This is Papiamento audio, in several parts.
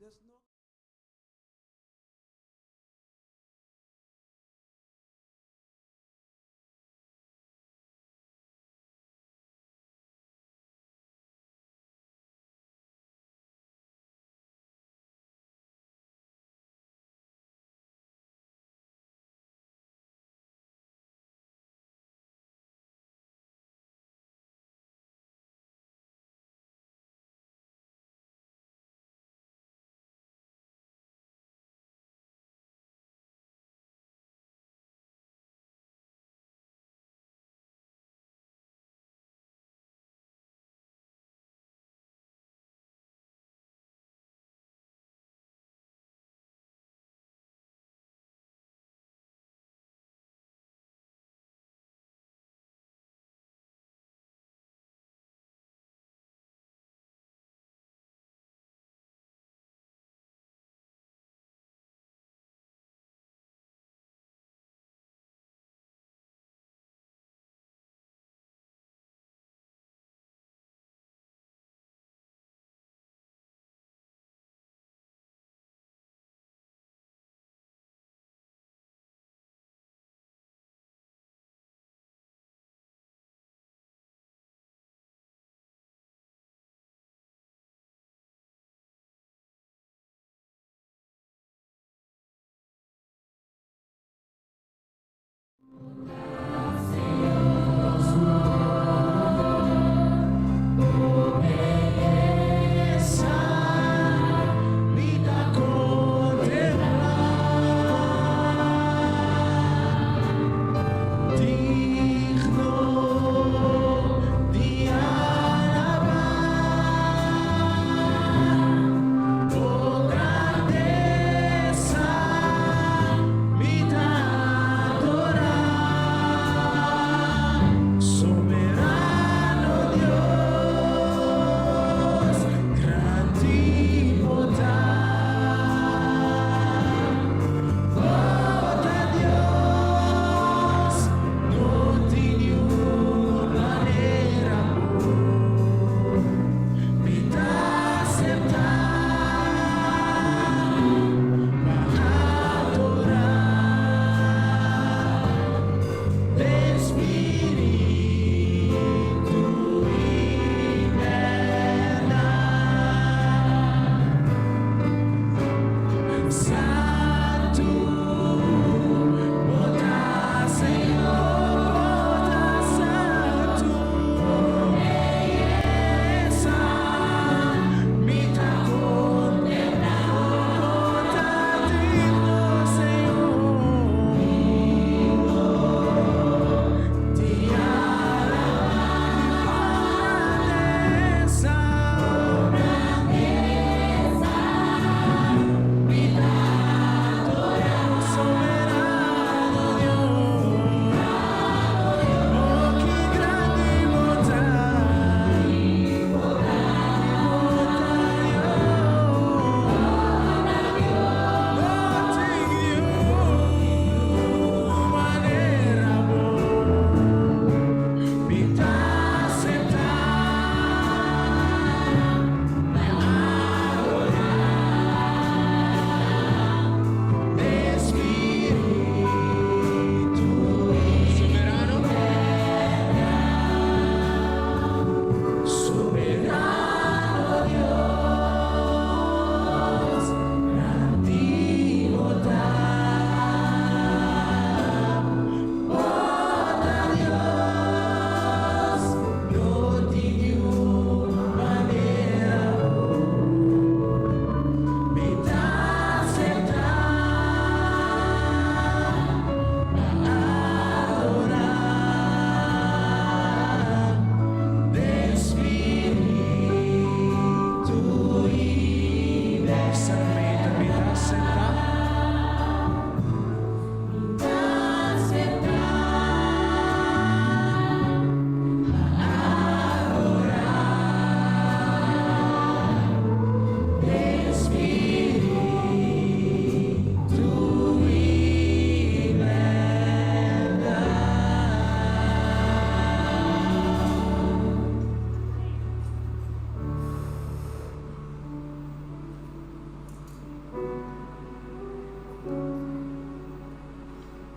Dus no.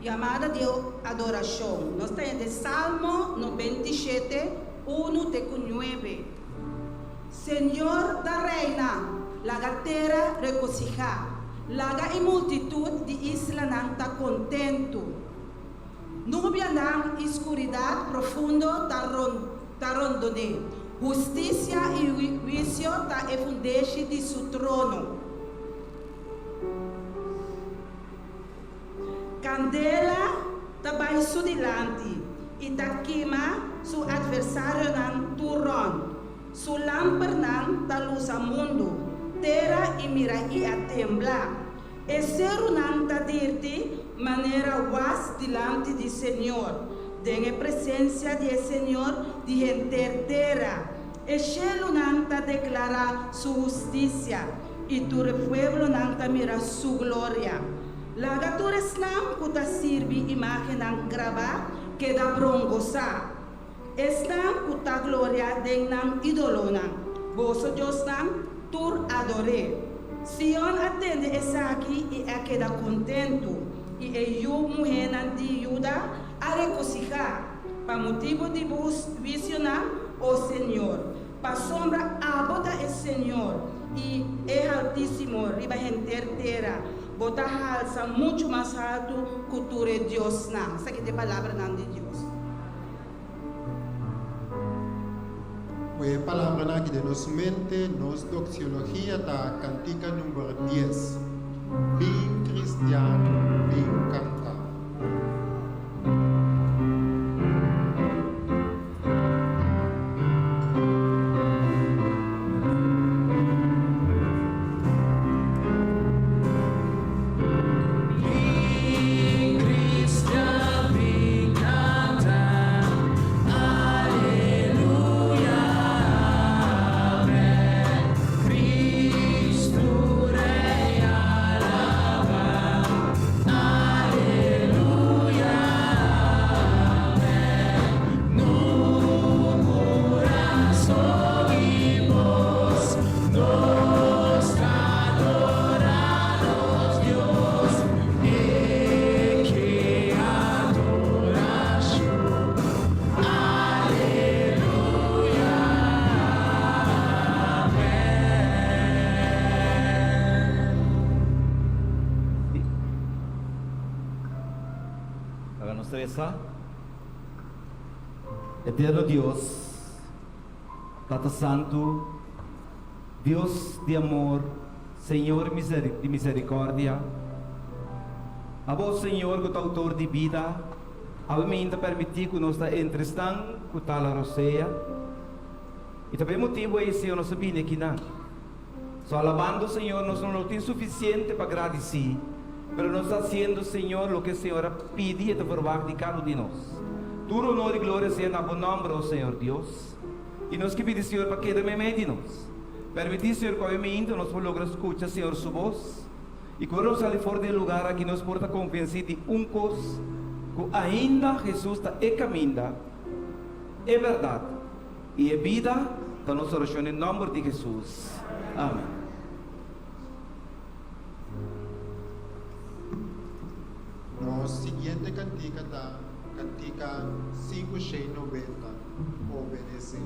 Yamada di adorashon. Nos ta hende Salmo 97, 1 te ku 9. Señor ta reina, laga tera regosihá, laga e multitut di islanan ta kontentu. Nubianan i skuridat profundo ta ta rondon'é, hustisia i huisio ta e fundeshi di su trono. Kandela ta bai su dilanti i ta kima su atversarionan tur rònt. Su lampernan ta lusa mundu, tera i mira i a tembla. E serunan ta dirti manera was dilanti di Señor, den e presensia di e Señor di henter tera. E shelunan ta deklará su hustisia, i tur e pueblonan ta mira su gloria. Laga tur esnan ku ta sirbi imágennan grabá keda brongosá, esnan ku ta gloria den nan ídolonan, boso diosnan tur ador'é. Sion a tende esaki i a keda kontentu, i e yu muhénan di Juda a regosihá pa motibu di bo huisionan, o Señor. Pasobra abo ta e Señor i e Haltísimo riba henter tera, bo ta halsa muchu mas haltu ku tur e diosnan. Esaki ta e palabranan di Dios. Ku e palabranan aki den nos mente, nos doxiologia ta kantika number dies, Bin kristian, bin kanta. Laga nos resa. Eterno Dios, Tata Santu, Dios di amor, Señor di misericordia, Abo, Señor, cu ta autor di bida, awe mi ta permiti cu nos ta entre esnan cu ta la rosea. Y ta pa e motibo ey, Señor, nos a bini akinan. So alabando Señor nos no lo tin suficiente pa gradici, pero nos ta haciendo Señor loke Señor a pidi y ta verwagt di cada un di nos. Tur honor y gloria sea na Bo nomber, o Señor Dios. Y nos ke pidi Señor pa keda meimei di nos. Permiti Señor cu awe mainta nos por logra scucha Señor su voz y cu ora nos sali for di e lugar aki nos por ta convenci di un cos, cu ainda Jesus ta e caminda, e berdad I e bida ta nos orashon den nòmber di Hesus. Amen. Nos siguiente kantika ta kantika 590, Obedesé.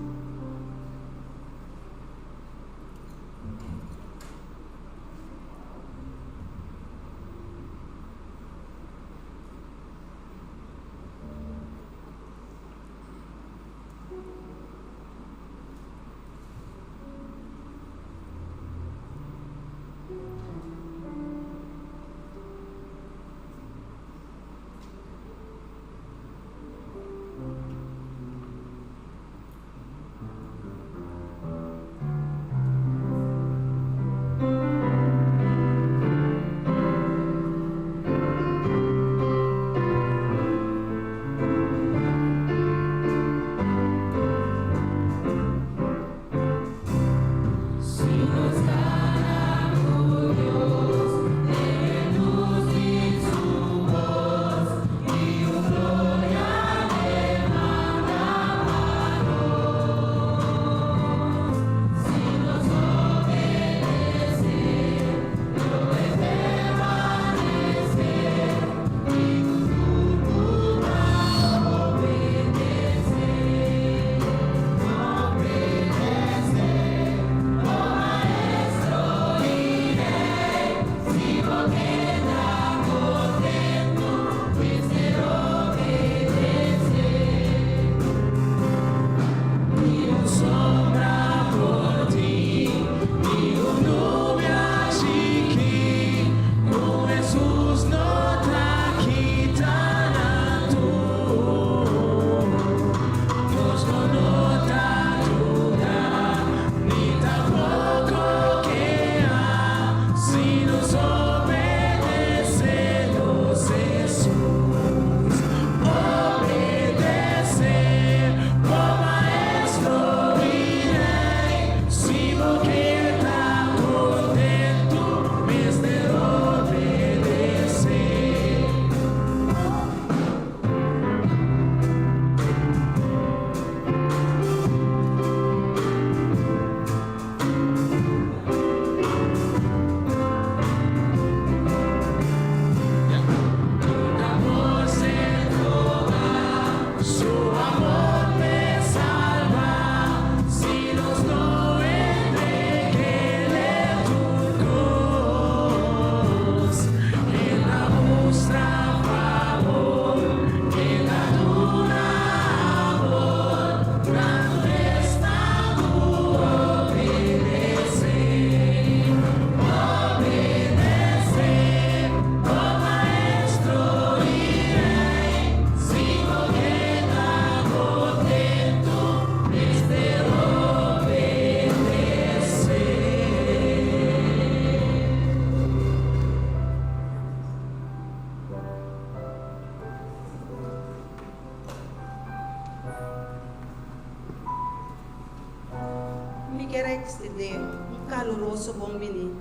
kier a extende un caluroso bon bini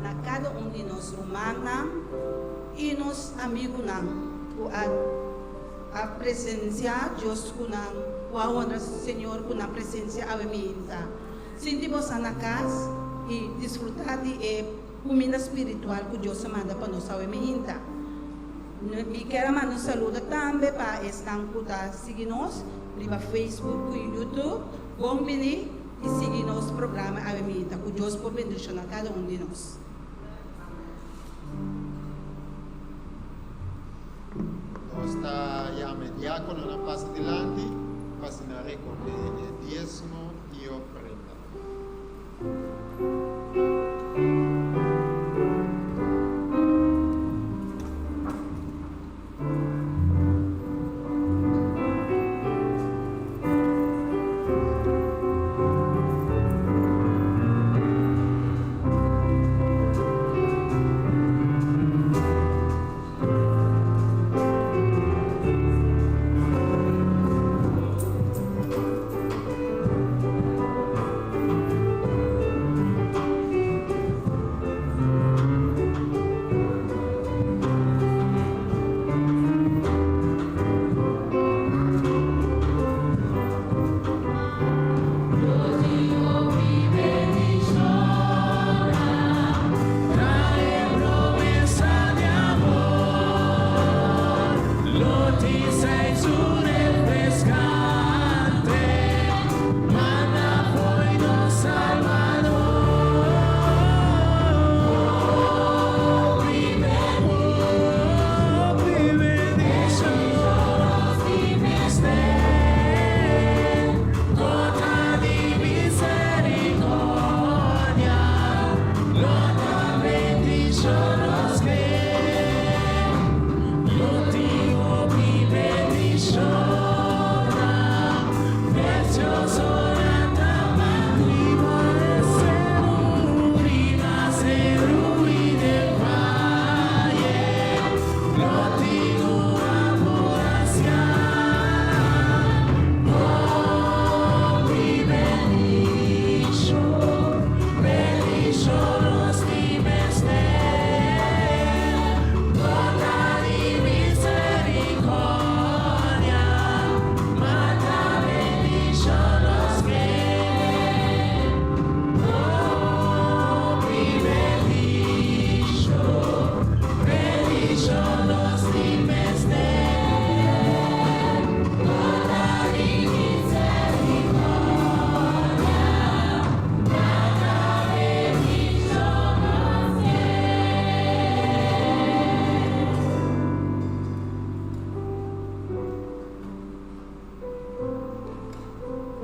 na cada un di nos rumannan y nos amigonan cu a a presencia Dios cu nan, cu a honra Señor cu nan presencia awe minta. Sinti boso na cas y disfruta di e cuminda spiritual cu Dios a manda pa nos awe minta. Mi kier a manda un saludo tambe pa esnan cu ta sigui nos riba Facebook cu YouTube. Bon bini y sigui nos programa awe minta. Cu Dios por bendiciona cada un di nos. Nos ta yama e diacononan pasa dilanti pa asina recoge e diesmo y ofrenda.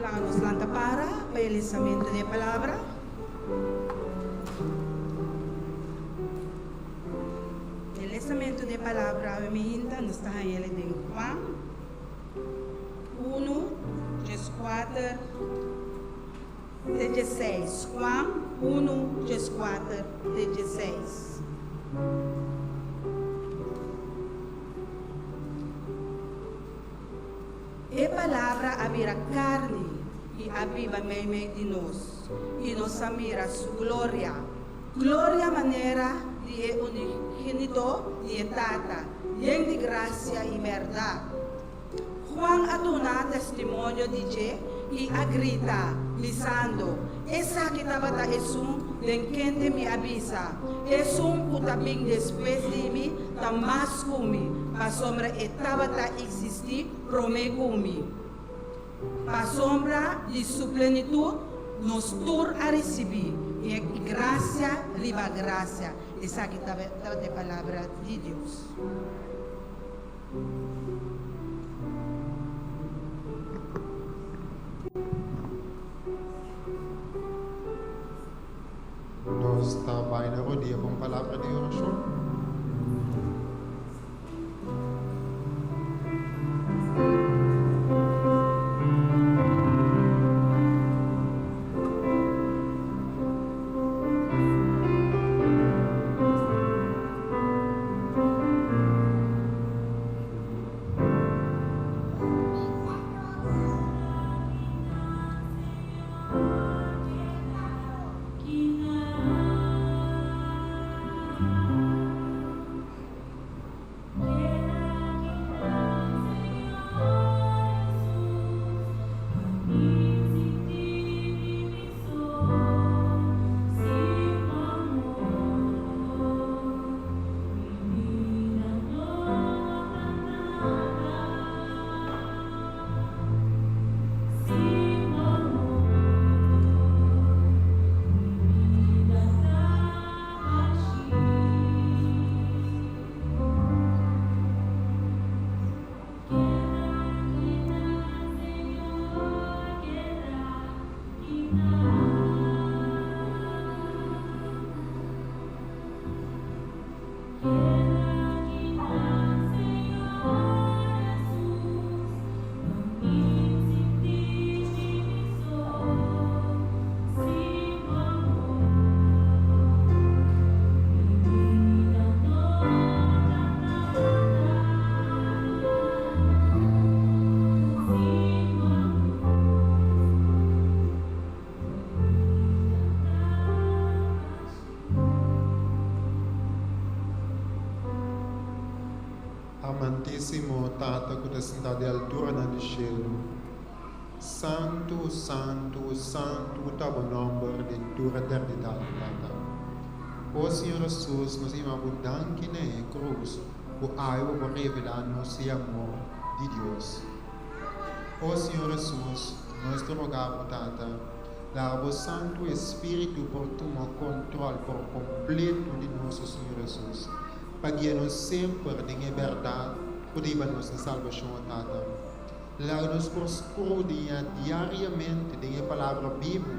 Laga nos lanta para pa e lesamentu di e palabra. E lesamentu di e palabra awe mihinta nos ta haña el den Juan 1, 14 te 16. Juan 1, 14 te 16. E Palabra a bira karni i a biba meimei di nos, i nos a mira su gloria, gloria manera di e unigenito di e Tata, yen di grasia i bèrdat. Juan a duna testimonio di dje i a grita, bisando, Esaki tabata esun den kende mi a bisa, Esun ku ta bin despues di mi ta mas ku mi, pasobra e tabata eksistí promé ku mi. Pasobra di su plenitut nos tur a risibí, i e grasia riba grasia. Esaki tabata e palabra di Dios. Nos ta bai na rodia pa un palabra di orashon. Amantísimo Tata ku ta sintá di alturanan di shelu, Santu, santu, santu ta bo nòmber den tur eternidat, Tata. O Señor Hesus, nos yama bo danki na e krus ku awe bo por revelá nos e amor di Dios. O Señor Hesus, nos ta roga bo, Tata, laga bo Santu Espíritu por tuma kontròl por kompletu di nos, o Señor Hesus. Pa guia nos semper den e bèrdat ku ta hiba nos na salbashon, o Tata. Laga nos por skrudiñá diariamente den e Palabra bibu,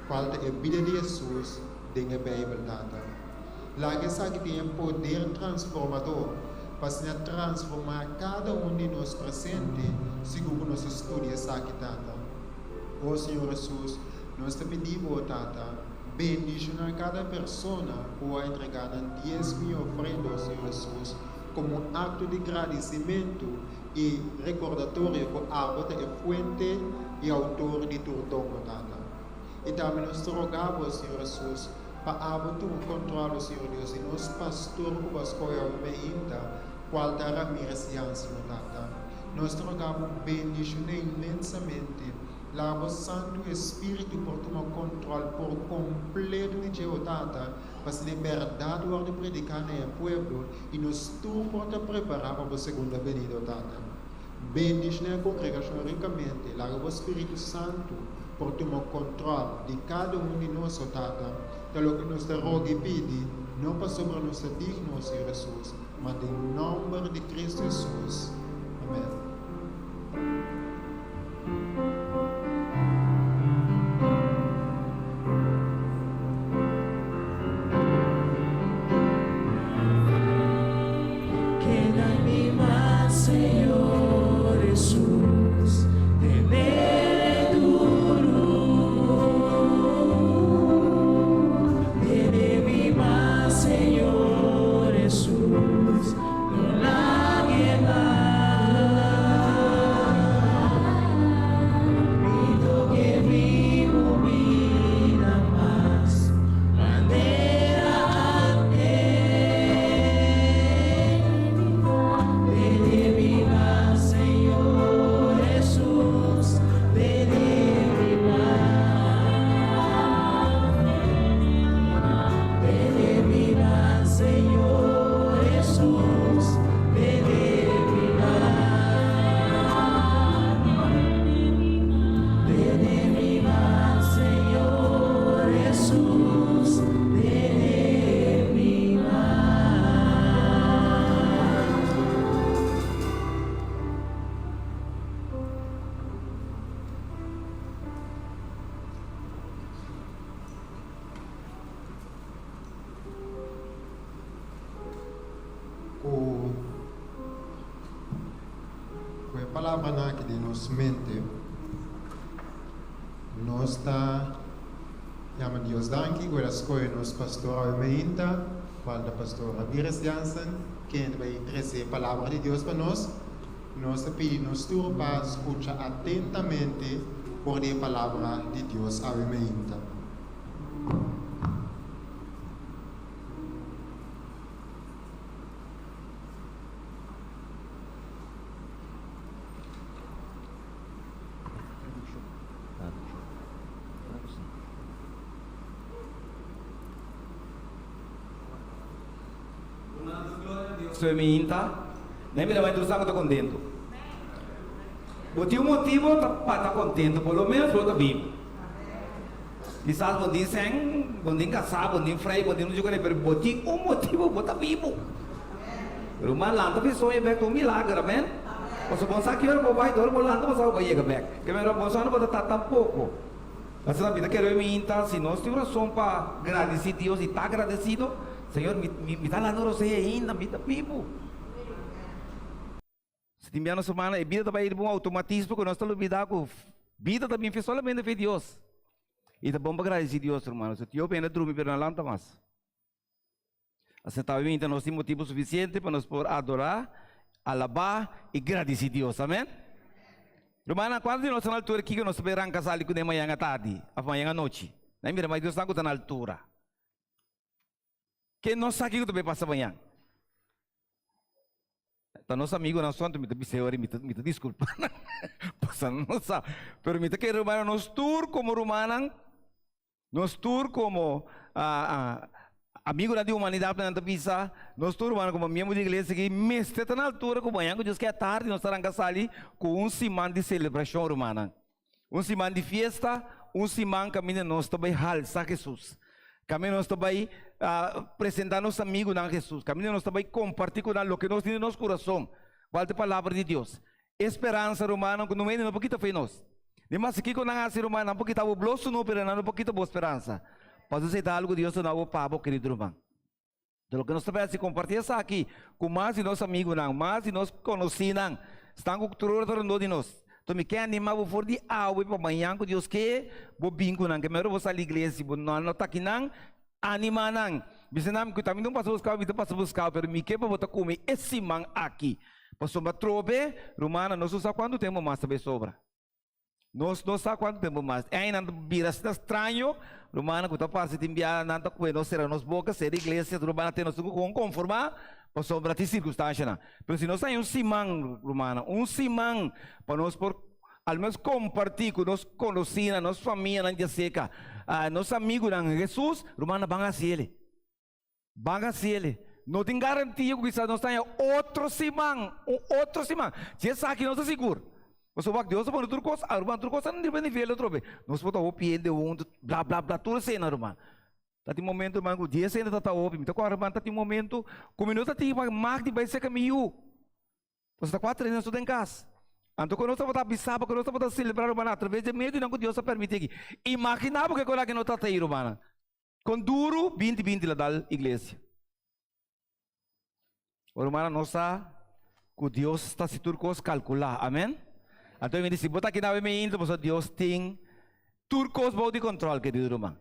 kual ta e bida di Hesus den e Beibel, Tata. Laga esaki tin e poder transformador pa asina transformá kada un di nos presente segun ku nos ta studia esaki, Tata. O Señor Hesus, nos ta pidi Bo, Tata, Bendishoná kada persona ku a entregá nan diesmo i ofrenda, o Señor Hesus, komo un akto di gradisimentu i rekordatorio ku abo ta e fuente i outor di tur don, o Tata. I tambe nos ta roga bo, Señor Hesus, pa abo tuma kontròl, o Señor Dios, di nos pastor ku bo a skohe awe meinta, kual ta Ramirez Jansen, o Tata. Nos ta roga bo bendishoné inmensamente. Laga bo Santu Espíritu por tuma kontrol por kompleto di dje, o Tata, pa asina e bèrdat wòrdu prediká na e pueblo i nos tur por ta prepará pa bo segunda benida, o Tata. Bendishoná e kongregashon rikamente. Laga bo Spiritu Santu por tuma kontrol di kada un di nos, o Tata. Ta loke nos ta roga i pidi, no pasobra nos ta digno, o Señor Hesus, ma den nòmber di Kristu Hesus. Amèn. Keda mi man, Señor Hesus, tenele duru. Tene mi man, Señor Hesus, no lague bai. Mi toke vivo bida mas manera antes. Tene mi man, Señor Hesus, tene mi man. Tene mi man, Señor Hesus, tene mi man. Tene mi man, Señor Hesus, tene mi man. Ku ku e palabranan aki den nos mente, nos ta yama Dios danki ku el a skohe nos pastor awe meinta, kual ta Pastor Ramirez Jansen, kende ta bai trese e palabra di Dios pa nos. Nos ta pidi nos tur pa skucha atentamente for di e palabra di Dios awe meinta. Soy mi inta, na mira bai tur sa ku ta kontentu. Bo tin un motibo pa ta kontentu, por lo menos bo ta bibu. Kisas bo tin sèn, bo tin kasá, bo tin frei, bo tin muchu kos, pero bo tin un motibu, bo ta bibu. Ruman, lanta fi soño bèk ta un milager, amèn. Pasobra bo no sa ki ora bo bai, ora bo lanta bo sa ku bo a yega bèk. Kemero bo sa no bo ta ta tampoko. Asina mi ta kere minta, si nos tin rason pa gradisí Dios i ta agradesido, Señor, mi mi ta lanta rosea ainda, mi ta bibu. Si tin bia nos hermano, e bida ta bai riba un automatismo ku nos ta lubidá ku bida ta bin fe solamente fe Dios. I ta bon pa gradisí Dios, hermano. Si tio bende drumi pero no lanta mas. Asina ta minta nos tin motibu sufisiente pa nos por adorá, alabá i gradisí Dios. Amèn. Rumannan, kuantu di nos ta na altura kiko nos ta bai ranka sali kuné mañan atardi òf mañan anochi? Nan mira, ma Dios sa ku ta na altura. Ken no sa kiko ta bai pasa mañan? Ta nos amigonan so anto mi ta bisa e ora mi ta mi ta disculpa nan pasobra nan no sa. Pero mi ta kere rumannan nos tur como rumannan, nos tur como amigonan di humanidad nan ta bisa, nos tur rumannan como miembro di iglesia aki mester ta na altura cu mañan cu Dios ke atardi nos ta ranca sali cu un siman di celebracion rumannan. Un siman di fiesta, un siman kaminda nos ta bai halsa Hesus. Kaminda nos ta bai presentá nos amigunan Hesus. Kaminda nos ta bai kompartí ku nan loke nos tin den nos kurason, kual ta e Palabra di Dios. E speransa, rumannan, ku no hende no por kita fo'i nos. Ni maske kiko nan hasi, ruman, nan por kita bo blo sunú, pero nan no por kita bo speransa. Pasobra esei ta algu ku Dios ta duna bo pa bo, kerido ruman. Enton loke nos ta bai hasi, kompartí esaki ku mas di nos amigunan, mas di nos konosínan, esnan ku tur ora ta rondó di nos. Enton mi ke animá bo for di awe pa mañan ku Dios ke bo bin ku nan. Ke mero bo sali iglesia, si bo no no ta akinan, animá nan. Bisa nan ku ta mi no pasa buska bo, mi ta pasa buska bo, pero mi ke pa bo ta kumi e siman aki. Pasobra atrobe, rumannan, nos no sa kuantu tempu mas ta bai sobra. Nos no sa cuanto tempo mas. Ei nan ta bira asina straño, rumannan cu ta parse tin bia nan ta cue nos cera nos boca, cera iglesia, tur rumannan te nos tin cu con conforma pasobra tin circunstancianan. Pero si nos haña un siman, rumannan, un siman pa nos por al menos comparti cu nos conocinan, nos famianan djaseca, nos amigunan Jesus, rumannan ban haci ele. Ban haci ele. No tin garantia cu kisas nos ta haña otro siman, un otro siman. Si esaki no ta sigur. Pasobra wak Dios ta pone tur cos, aruba tur cos ta riba nivel otro be. Nos por ta hopi hende hunto, bla bla bla, tur esena ruman. Ta tin momento ruman cu dies hende ta ta hopi. Mi ta corda ruman ta tin momento cu mi no ta tin mag di bay cerca mi yu. Pasobra ta cuatro hende so den cas. Anto cu nos tabata avisa bo, cu nos tabata celebra ruman atraves di e medionan cu Dios a permiti aki. Imagina bo ke con aki no ta ta ayi rumannan. Kon duru binti binti la dal iglesia. Ora humana nos sa ku Dios ta hasi tur kos kalkulá. Amen. Anto mi di si bo ta aki nawe mi inta pasobra Dios tin tur kos bou di kontrol kerido ruman.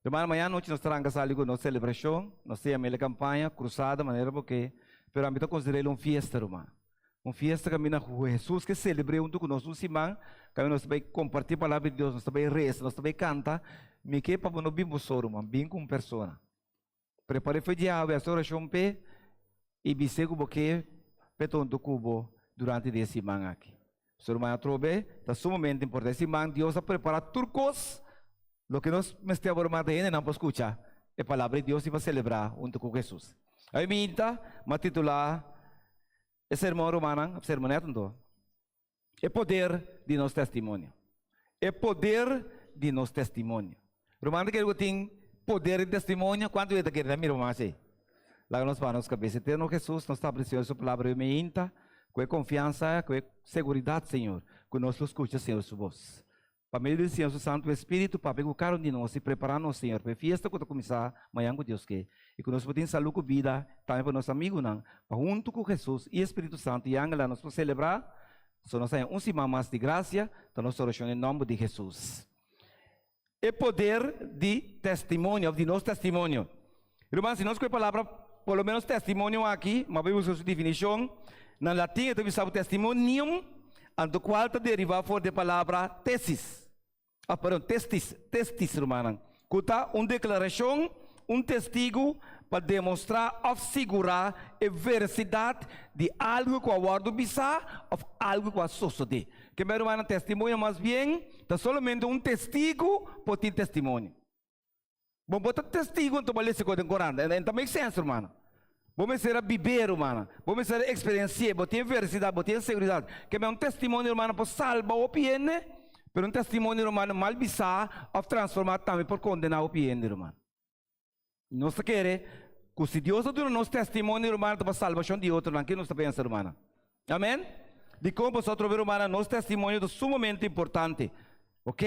Ruman mañana nochi nos ta ranka sali ku nos selebrashon, nos ta yama el kampaña, krusada, manera bo ke, pero ami ta konsider'el un fiesta ruman. Un fiesta kaminda ku Hesus ke selebr'é huntu ku nos un siman, kaminda nos ta bai kompartí palabra di Dios, nos ta bai resa, nos ta bai kanta. Mi ke pa bo no bin bo so, ruman, bin ku un persona. Prepar'é fe di awe, hasi orashon p'e i bis'é ku bo ke p'e ta huntu ku bo durante di e siman aki. So ruman atrobe ta sumamente importante. E siman Dios a prepará tur kos loke nos mester awor ruman ta hendenan por skucha e palabra di Dios i pa selebrá huntu ku Hesus. Awe mi inta, mi a titulá E sermon rumannan, of sermonet anto, E poder di nos testimonio. E poder di nos testimonio. Ruman ta kere ku tin poder di testimonio? Kuantu hende ta kere? Ta mira bo mas ei. Laga nos baha nos kabes. Eterno Jesus, nos ta aprecia su palabra hoy meinta, ku e konfiansa, ku e seguridat, Señor, ku nos lo skucha, Señor, su bos. Pa medio di Señor su Santu Espíritu papia ku kada un di nos i prepará nos, Señor, pa e fiesta ku ta kuminsá mañan ku Dios ke, i ku nos por tin salú ku bida tambe pa nos amigunan, pa huntu ku Hesus i e Spiritu Santu i angelnan nos por selebrá, so nos haña un siman mas di grasia, ta nos orashon den nòmber di Hesus. E poder di testimonio òf di nos testimonio. Ruman, si nos ku e palabra por lo menos testimonio aki, ma bai buska su definishon, na latin e ta bisa bo testimonium, anto kual ta derivá for di e palabra tesis, ah perdon, testis, testis rumannan, ku ta un deklarashon, un testigu pa demostrá òf sigurá e verasidat di algu ku a wòrdu bisá òf algu ku a sosodé. Ke men rumannan, testimonio mas bien ta solamente un testigu por tin testimonio. Bo bo ta testigo anto bo a lesa kos den Koran. En ta make sense rumannan. Bo mester a bib'é rumannan. Bo mester a eksperensi'é. Bo tin verisidat, bo tin seguridat. Ke men un testimonio rumannan por salba hopi hende, pero un testimonio rumannan mal bisá òf transformá tambe por kondená hopi hende ruman. Nos ta kere ku si Dios a duna nos testimonio rumannan ta pa salbashon di otronan. Ke nos ta pensa rumannan? Amen? Dikon boso atrobe rumannan nos testimonio ta sumamente importante. Ok?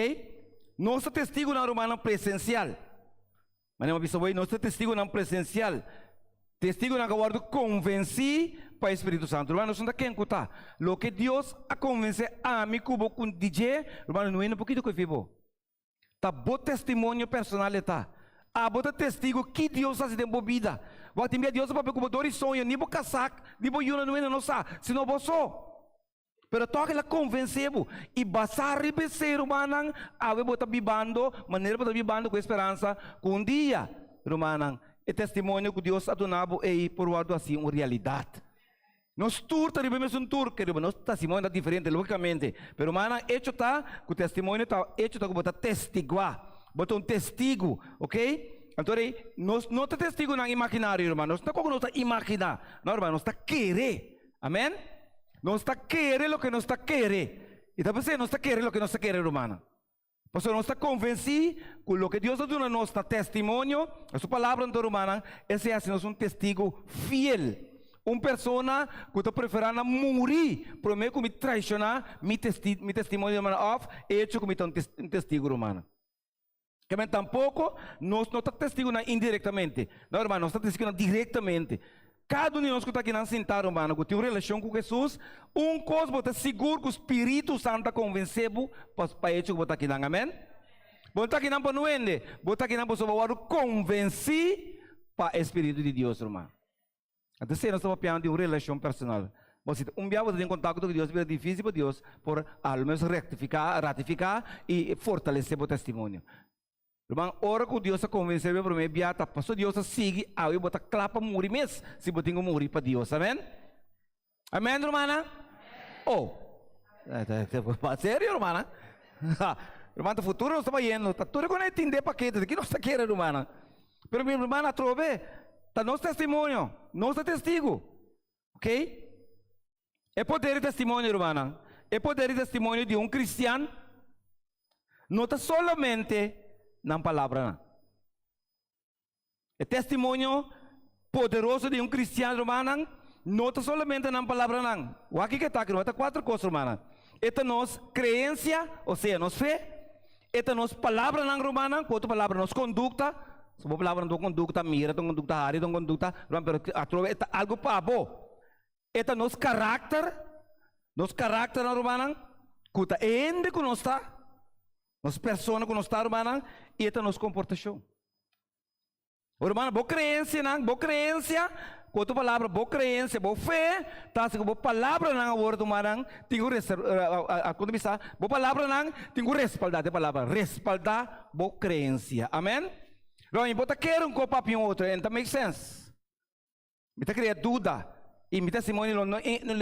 Nos ta testigunan rumannan presensial. Manera mi a bisa bo ei, nos ta testigunan presensial. Testigunan ku a wòrdu konvensí pa e Spiritu Santu. Ruman, nos no ta ken ku ta. Loke Dios a konvensé ami ku bo ku di dje, ruman, no hende por kita ku e fi bo. Ta bo testimonio personal e ta. Abo ta testigo ki Dios hasi den bo bida. Wak tin bia Dios a papia ku bo dor di soño, ni bo kasak, ni bo yunan no hende no sa, sino bo so. Pero tòg el a konvensé bo i basá riba esei rumannan, awe bo ta bibando manera bo ta bibando ku e speransa ku un dia, rumannan, e testimonio ku Dios a duna bo ei por wòrdu hasi un realidat. Nos tur ta riba e mesun tur, kerido, nos testimonio ta diferente, lógicamente, pero rumannan, hecho ta ku testimonio ta hecho ta ku bo ta testiguá, bo ta un testigu, ok? Anto rei, nos no ta testigunan imaginario, ruman, nos no ta koku nos ta imaginá, no, ruman, nos ta kere, amen? Nos ta kere loke nos ta kere, i ta p'esei nos ta kere loke nos ta kere, rumannan. Pasobra nos ta konvensí ku loke Dios a duna nos na testimonio, na su Palabra anto rumannan, esei hasi nos un testigu fiel, un persona ku ta preferá na muri promé ku mi traishoná mi mi testimonio rumannan òf e echo ku mi ta un testigu rumannan. Kèmen tampoko nos no ta testigunan indirektamente, no ruman, nos ta testigunan direktamente. Kada un di nos ku ta akinan sintá, rumannan, ku tin un relashon ku Hesus, un kos bo ta sigur ku Spiritu Santu ta konvensé bo pa pa echo ku bo ta akinan. Amèn? Bo no ta akinan pa no hende, bo ta akinan pasobra bo wòrdu konvensí pa e Spiritu di Dios, ruman. Anto esei nos ta papiando di un relashon personal. Bo si un bia bo ta den kontakto ku Dios, bira difísil pa Dios por alomenos rektifiká, ratifiká i fortalesé bo testimonio. Ruman, ora ku Dios a konvensé bo e promé bia ta paso Dios a sigui awe bo ta kla pa muri mes si bo tin ku muri pa Dios. Amen? Amen, rumannan? Oh, serio, rumannan? Ruman, ta futuro nos ta bayendo, ta tur ku no e tinde pakete, di ki nos ta kere, rumannan? Pero mi ruman, atrobe, ta nos testimonio, nos ta testigu, ok? E poder di testimonio, rumannan, e poder di testimonio di un kristian no ta solamente nan palabranan. E testimonio poderoso di un kristian, rumannan, no ta solamente nan palabranan. Wak kiko e ta aki, ruman, ta kuater kos, rumannan. E ta nos kreensia, osea nos fe, e ta nos palabranan, rumannan, ku otro palabra nos kondukta, so bo palabra no ta un kondukta, mira ta un kondukta, hari ta un kondukta, ruman, pero atrobe e ta algu pa bo. E ta nos karakter, nos karakternan rumannan, ku ta e hende ku nos ta, nos persona ku nos ta rumannan, i e ta nos komportashon. Rumannan, bo kreensianan, bo kreensia, ku otro palabra, bo kreensia, bo fe, ta hasi ku bo palabranan awor rumannan tin ku kon ta bisa, bo palabranan tin ku respaldá, e palabra respaldá bo kreensia. Amen? Ruman, bo ta kere un kos papia un otro, e no ta make sense. Mi ta krea duda i mi testimonio lo no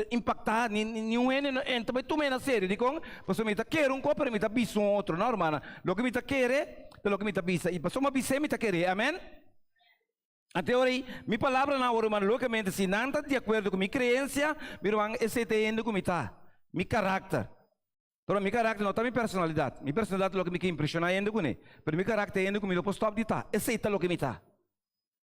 impaktá niun hende no ta bai tuma e na serio. Dikon? Pasobra mi ta kere un kos pero mi ta bisa un otro. No, rumannan. Loke mi ta kere ta loke mi ta bisa i pasobra mi a bis'é mi ta ker'é. Amen? Anto e ora ei mi palabranan awor, ruman, lógikamente si nan ta di akuerdo ku mi kreensia, mi ruman, esei ta e hende ku mi ta, mi karakter. Pero mi karakter no ta mi personalidat. Mi personalidat ta loke mi ke impreshoná hende kuné. Pero mi karakter ta hende ku mi no por stòp di ta. Esei ta loke mi ta.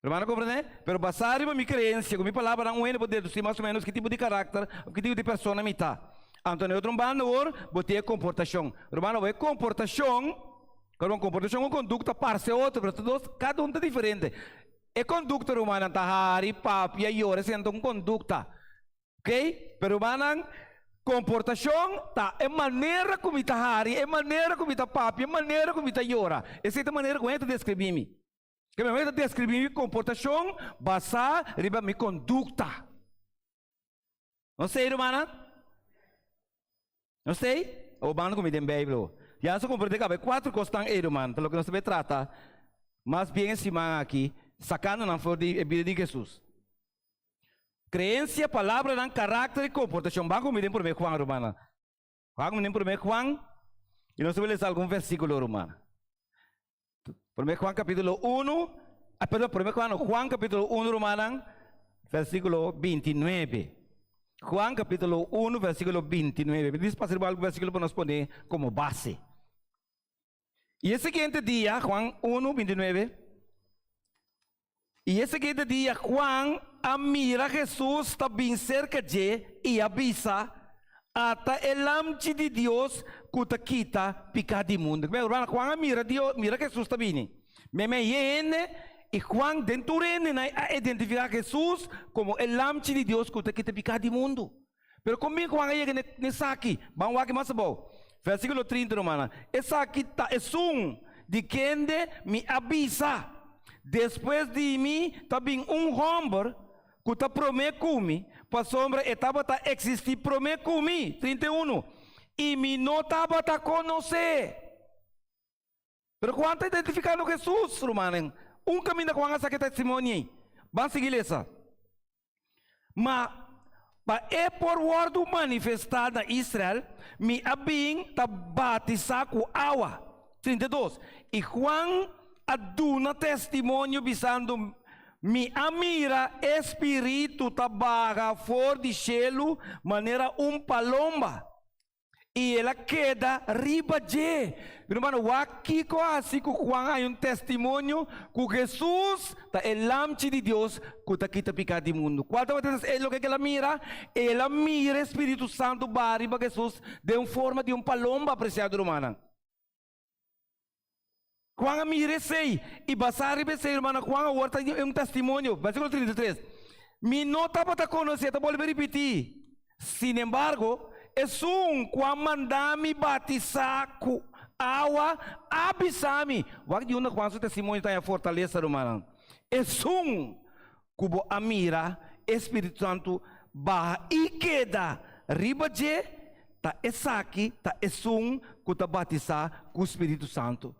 Hermano a komprendé? Pero basá riba mi kreensia ku mi palabranan un hende por dedusí mas o ménos ki tipo di karakter òf ki tipo di persona mi ta. Anto na e otro banda awor bo tin e komportashon. Hermano, bo e komportashon, perdon, komportashon ku kondukta parse otro, pero ta dos, kada un ta diferente. E kondukta rumannan ta hari, papia, yora, esei nan ta un kondukta. Ok, pero rumannan, komportashon ta e manera ku mi ta hari, e manera ku mi ta papia, e manera ku mi ta yora. Esei ta e manera ku hende ta deskribí mi. Ke mi ta deskribí mi komportashon basá riba mi kondukta. No sei, rumannan? No sei? Awor banda ku mi den Beibel awor. Ya nos a komprendé kaba e kuater kosnan ei, ruman, ta loke nos ta bai trata mas bien e siman aki, sakando nan for di e bida di Hesus. Kreensia, palabranan, karakter i komportashon. Ban ku mi den promé Juan, rumannan. Ban ku mi den promé Juan i nos ta bai lesa algun versíkulo, rumannan. Promé Juan kapítulo unu, ah, perdon, promé Juan no, Juan kapítulo unu, rumannan, versíkulo bintinuebe. Juan kapítulo unu, versíkulo bintinuebe. Mi dis pasa riba algun versíkulo pa nos pone komo base. I e siguiente dia, Juan unu, bintinuebe, I e siguiente dia Juan a mira Hesus ta bin serka dje i a bisa, Ata e Lamchi di Dios ku ta kita piká di mundu. Mei ruman, Juan a mira Dios, mira Hesus ta bini. Meimei e hende i Juan den tur hendenan a identifiká Hesus komo e Lamchi di Dios ku ta kita piká di mundu. Pero kon bin Juan a yega na esaki? Ban wak mas abou. Versíkulo trinta, rumannan. Esaki ta esun di kende mi a bisa, Despues di mi ta bin un hòmber ku ta promé ku mi, pasobra e tabata eksistí promé ku mi, 31, i mi no tabata konos'é. Pero Juan ta identifikando Hesus, rumannan. Un kaminda Juan a saka e testimonio ei. Ban sigui lesa. Ma. Pa e por wòrdu manifestá na Israel, mi a bin ta batisá ku awa. 32, I Juan a duna testimonio bisando, Mi a mira e Spiritu ta baha for di shelu manera un palomba. I el a keda riba dje. Mi rumannan, wak kiko a hasi ku Juan haña un testimonio ku Hesus ta e Lamchi di Dios ku ta kita piká di mundu. Kual tabata e loke ku el a mira? El a mira e Spiritu Santu baha riba Hesus den forma di un palomba, apresiado rumannan. Juan a mira esei, i basá riba esei, rumannan, Juan awor ta un testimonio. Versíkulo 33, Mi no tabata konosé, ta bolbe ripití, sinembargo, esun ku a manda mi batisá ku awa a bisa mi. Wak di unda Juan su testimonio ta haña fortalesa, rumannan. Esun ku bo a mira e Spiritu Santu baha i keda riba dje, ta esaki ta esun ku ta batisá ku Spiritu Santu.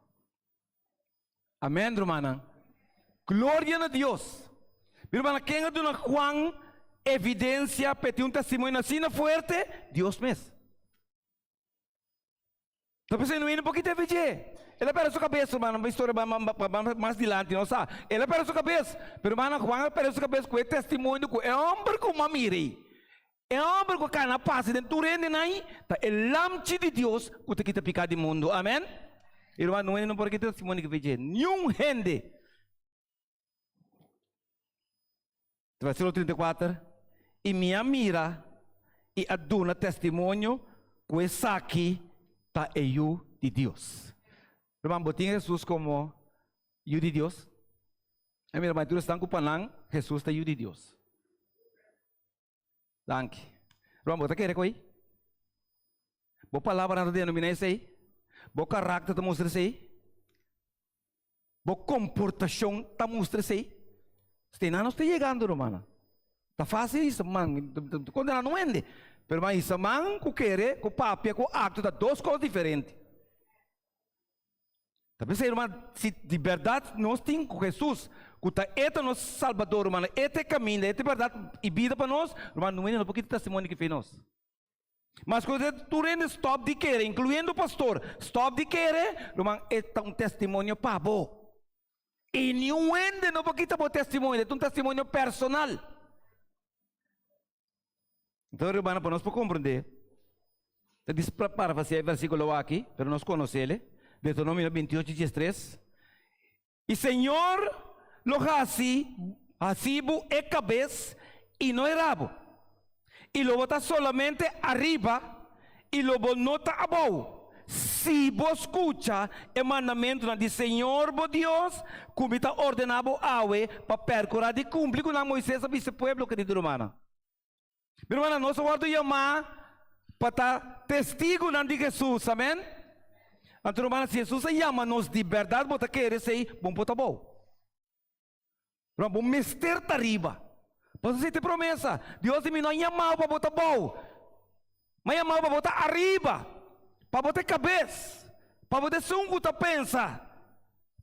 Amèn, rumannan. Gloria na Dios! Mi rumannan, ken a duna Juan evidensia pa e tin un testimonio asina fuerte? Dios mes. Ta p'esei no hende por kita efe dje. El a pèrdè su kabes, rumannan, pa historia bai mas dilanti, nos sa. El a pèrdè su kabes. Pero rumannan, Juan a pèrdè su kabes ku e testimonio ku e hòmber ku m'a mira ei, e hòmber ku a kana pasa den tur hendenan ei, ta e Lamchi di Dios ku ta kita piká di mundu. Amèn. I ruman, no hende no por kita testimonio ku efe dje. Niun hende. Versíkulo 34, I mi a mira i a duna testimonio ku esaki ta e Yu di Dios. Ruman, bo tin Hesus komo Yu di Dios? A mira, ma tur esnan ku pa nan Hesus ta Yu di Dios. Danki. Ruman, bo ta kere ku ei? Bo palabranan ta denominá esei? Bo karakter ta mustra esei? Bo komportashon ta mustra esei? Stena nos ta yegando, rumannan. Ta fásil hisa man, kondená no hende, pero man hisa man ku kere, ku papia, ku akto ta dos kos diferente. Ta p'esei, ruman, si di bèrdat nos tin ku Hesus, ku ta E ta nos Salbador, rumannan, E ta e kaminda, E ta e bèrdat i bida pa nos, ruman, no hende no por kita testimonio di ki fe nos. Mas ku tur hende stòp di kere, inkluyendo pastor, stòp di kere, ruman, e ta un testimonio pa bo. I niun hende no por kita bo testimonio, e ta un testimonio personal. Enton, rumannan, pa nos por komprendé, ta dis parafraseá e versíkulo aki, pero nos konos'el, Deuteronomio 28, 13, I Señor lo hasi hasi bo e kabes i no e rabo, i lo bo ta solamente ariba i lo bo no ta abou, si bo skucha e mandamentunan di Señor bo Dios, ku mi ta ordená bo awe pa pèrkurá di kumpli ku nan. Moises a bisa e pueblo, kerido rumannan. Mi rumannan, nos a wòrdu yamá pa ta testigunan di Hesus, amèn? Anto rumannan, si Hesus a yama nos di bèrdat, bo ta kere esei, bo por ta bou. Ruman, bo mester ta riba. Pasobra esei ta e promesa. Dios di mi no a yama bo pa bo ta bou, ma a yama bo pa bo ta ariba, pa bo ta e kabes, pa bo ta esun ku ta pensa.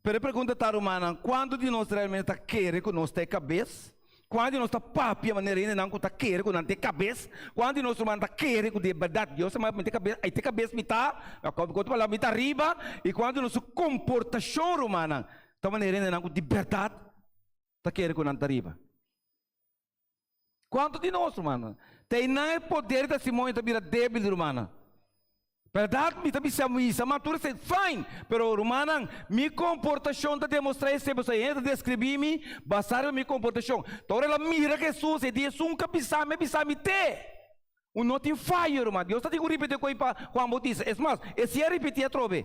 Pero e pregunta ta, rumannan, kuantu di nos realmente ta kere ku nos ta e kabes? Kuantu di nos ta papia manera hendenan ku ta kere ku nan ta e kabes? Kuantu di nos, rumannan, ta kere ku di e bèrdat Dios a manda mi ta e kabes, ai ta e kabes mi ta, ku otro palabra mi ta ariba? I kuantu di nos su komportashon, rumannan, ta manera hendenan ku di bèrdat ta kere ku nan ta ariba? Kuantu di nos, rumannan, ta einan e poder di testimonio ta bira débil, rumannan? Bèrdat mi ta bisa misa, ma tur esei fine, pero rumannan, mi komportashon ta demostrá esei, pasobra e hende ta deskribí mi basá riba mi komportashon. Ta ora el a mira Hesus, e di, Esun ku a bisa mi, a bisa mi te. Un no tin fayo, ruman. Dios ta tin ku ripití ku ei pa Juan Bautista. Es mas, e si a ripití atrobe.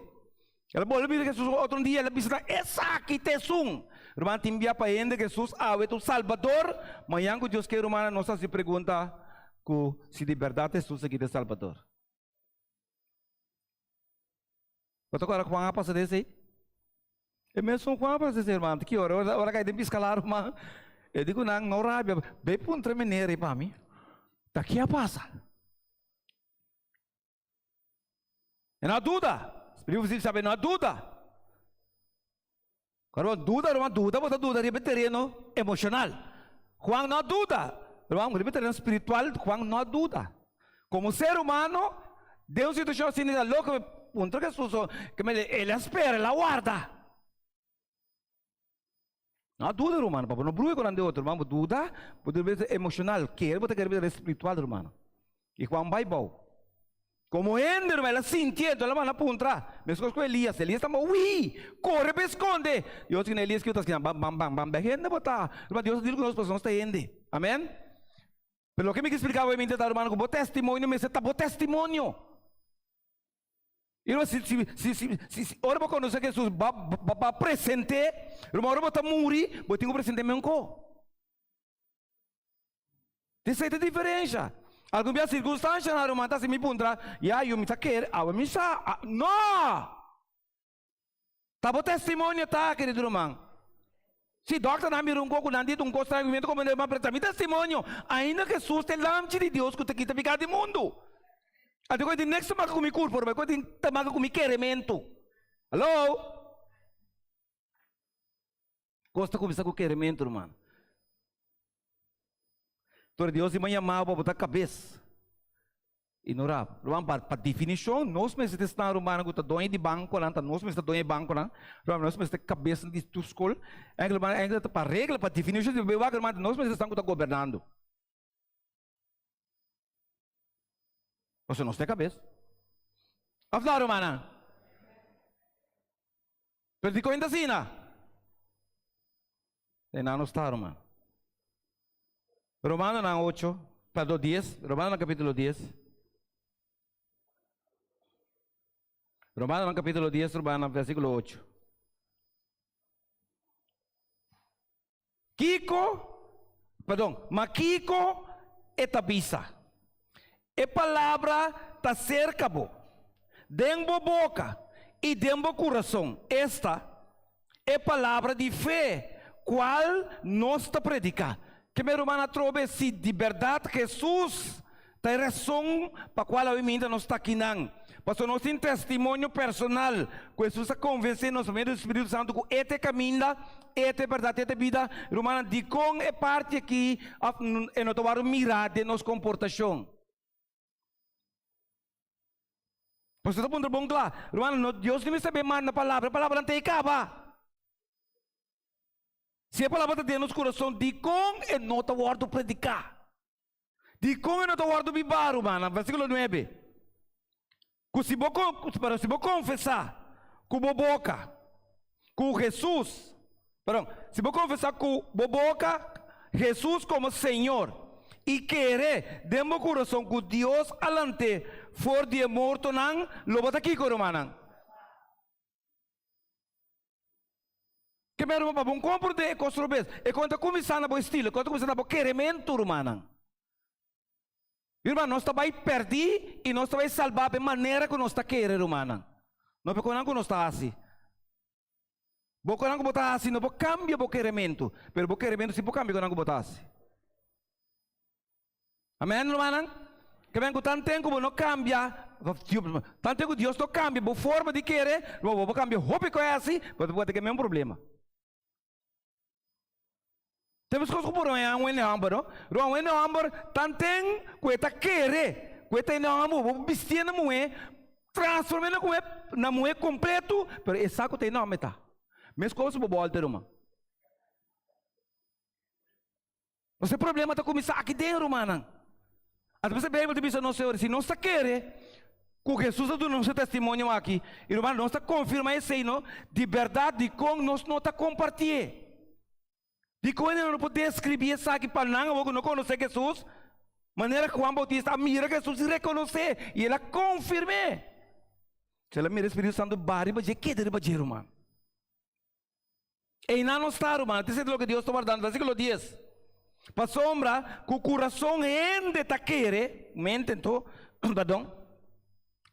El a bolbe mira Hesus otro dia, el a bisa nan, Esaki ta esun! Ruman, tin bia pa hende Hesus awe ta un Salbador, mañan ku Dios ke, rumannan, nos hasi pregunta ku si di bèrdat Hesus aki ta e Salbador. Bo ta kòrda Juan a pasa den esei? E mesun Juan a pasa esei, ruman. Ki ora? Ora kai den piska ruman, e di ku nan, No rabia, bai puntra meneer ei pa mi, ta ki a pasa? E no a duda. Spiritu Santu sabi, e no a duda. Ora bo duda, ruman, duda, bo ta duda riba e tereno emoshonal. Juan no a duda. Ruman, riba tereno spiritual Juan no a duda. Komo ser humano, den un situashon asina ta loko puntra Hesus, el a spera, el a warda. No a duda, ruman, pa bo no bruha ku nan di otro, ruman, bo duda, bo ta bira emoshonal, kere bo ta kere bira spiritual, ruman. I Juan bai bou. Komo hende, ruman, el a sintié, enton el a manda puntra, meskos ku Elias, Elias ta hui, kore pa eskonde. Dios di Elias kiko ta hasi? Ban, ban, ban, ban, hende bo ta. Ruman, Dios a dil ku nos pasobra nos ta hende. Amen. Pero loke mi ke splika bo, mi ta, ruman, ku bo testimonio mester ta bo testimonio. Irma, si, si, si, si, si, si, ora bo konosé Hesus, ba, ba, ba present'é, irma, ora bo ta muri, bo tin ku present'é menko. Esei ta e diferensha. Algun bia sirkunstanshanan, ruman, ta hasi mi puntra, ya, yu, mi ta kere, awe mi sa, a, no! Ta bo testimonio ta, kerido ruman. Si dòkternan mira un kos ku nan di ta un kos straño, mi ta komprendé, ma pero ta mi testimonio. Ainda Hesus ta e Lamchi di Dios ku ta kita piká di mundu. Anto ku e tin niks ta maka ku mi kurpo, ruman, ku e tin ta maka ku mi kerementu. Hallo? Kos ta kuminsá ku kerementu, ruman. Tur Dios di yamá bo pa bo ta kabes i no rab. Ruman, pa pa definishon nos mester ta esnan rumannan ku ta doño di bankonan, ta nos mester ta doño di bankonan, ruman, nos mester ta kabesnan di tur skol. Enkele ruman, enkele ta pa regla, pa definishon di wak ruman, nos mester ta esnan ku ta gobernando. Pasobra nos ta e kabes. Òf no, rumannan? Pero dikon ta asina? E nan no sta, ruman. Romanonan ocho, perdon, dies, Romanonan kapítulo dies. Romanonan kapítulo dies, rumannan, versíkulo ocho. Kiko, perdon, ma kiko e ta bisa? E palabra ta serka bo, den bo boka i den bo kurason, esta, e palabra di fe, kual nos ta prediká. Ke mi ruman atrobe, si di bèrdat Hesus Ta e rason pa kual awe minta nos ta akinan, pasobra nos tin testimonio personal ku Hesus a konvensé nos pa medio di Spiritu Santu ku E ta e kaminda, E ta e bèrdat, E ta e bida. Rumannan, dikon e parti aki òf e no ta wòrdu mirá den nos komportashon? Pasobra ta puntra bon kla, rumannan, no Dios no mester bin manda palabra, e palabranan ta ei kaba. Si e palabra ta den nos kurason, dikon e no ta wòrdu prediká? Dikon e no ta wòrdu bibá, rumannan? Versíkulo nuebe, Ku si bo pero si bo konfesá ku bo boka ku Hesus, perdon, si bo konfesá ku bo boka Hesus komo Señor i kere den bo kurason ku Dios a lant'é for di e mortonan, lo bo ta kiko, rumannan? Ke mi ruman pa bo komprondé e kos robes. E kon ta kuminsá na bo estilo, e kon ta kuminsá na bo kerementu, rumannan. Mi ruman, nos ta bai pèrdí i nos ta bai salbá pa e manera ku nos ta kere, rumannan. No pa e konan ku nos ta hasi. Bo konan ku bo ta hasi no por kambia bo kerementu, pero bo kerementu si por kambia e konan ku bo ta hasi. Amen, rumannan? Ke men ku tanten ku bo no kambia, tanten ku Dios no kambia bo forma di kere, bo por kambia hopi ku hasi, bo ta por tin e mesmo problema. Te meskos ku por haña un hende hòmber, no? Ruman, un hende hòmber tanten ku e ta kere ku e ta hende hòmber, bo por bistié na muhé, transform'é na muhé, na muhé kompletu, pero e sa ku ta hende hòmber e ta. Meskos bo bòlta, ruman. Nos e problema ta kuminsá aki den, rumannan. Anto e Beibel ta bisa nos señor, si nos ta kere ku Hesus a duna nos e testimonio aki, i rumannan, nos ta konfirmá esei, no? Di bèrdat, dikon nos no ta kompartié? Dikon hende no por deskribí esaki pa nan awor ku no konosé Hesus? Manera Juan Boutista a mira Hesus i rekonosé, i el a konfirm'é. Si el a mira e Spiritu Santu baha riba dje, keda riba dje, ruman. Einan nos ta, ruman. Esei ta loke Dios ta wardando. Versíkulo dies, Pasobra ku kurason hende ta kere, mente anto, perdon,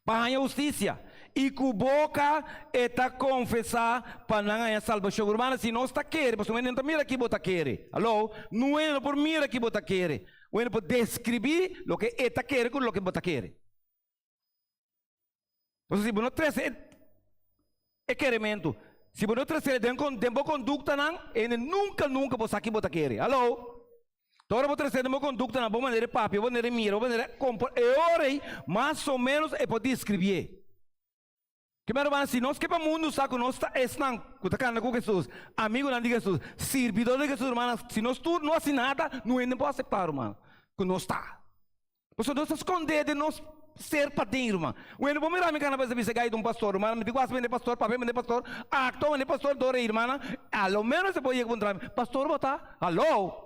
pa haña hustisia, i ku boka e ta konfesá pa nan haña salbashon. Rumannan, si nos ta kere, pasobra un hende no ta mira ki bo ta kere. Aló? Un hende no por mira ki bo ta kere. Un hende por deskribí loke e ta kere ku loke bo ta kere. Pasobra si bo no trese e kerementu, si bo no trese den bo konduktanan, hende nunka nunka bo sa ki bo ta kere. Hallo! Ta ora bo trese den bo kondukta na bo manera di papia, bo manera di mira, bo manera di komporta, e ora ei mas o ménos e por deskribié. Ke mi ruman, si nos ke pa mundu sa ku nos ta esnan ku ta kanda ku Hesus, amigunan di Hesus, sirbidó di Hesus, rumannan, si nos tur no hasi nada, no hende por aseptá, ruman, ku nos ta. Pasobra nos ta skondé den nos ser paden, ruman. Un hende por mira mi kana bisa bisa gai ta un pastor, rumannan, mi tin ku hasi mende pastor, papia mende pastor, aktua mende pastor, dor ei, rumannan, a lo ménos e por yega puntra mi, Pastor bo ta? Haló!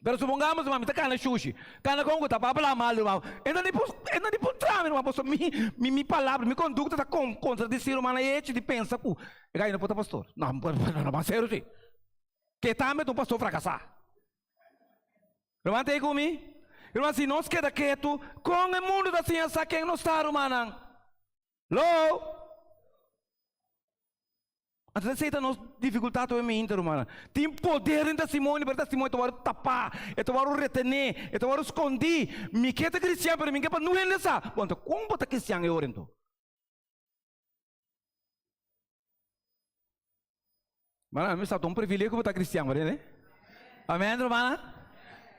Pero supongamos ruman mi ta kana shushi, kana kon ku ta pa habla mal ruman, e no di por e no di por trami ruman pasobra mi mi mi palabra, mi kondukta ta kon kontradisí ruman e hecho di pensa ku e gai no por ta pastor. No no ban serio si. Ke tambe ta un pastor frakasá. Ruman ta ei ku mi? Ruman si nos keda ketu, kon e mundu ta siña sa ken nos ta rumannan? Lo! Anto esei ta nos difikultat hopi mi hinter rumannan. Tin poder den testimonio, pero e testimonio ta wòrdu tapá, e ta wòrdu retené, e ta wòrdu skondí. Mi ke ta kristian, pero mi ke pa nun hende sa. Bon, anto kon bo ta kristian e ora anto? Rumannan, mi sa ta un privilegio pa ta kristian, bo tende? Amen, rumannan?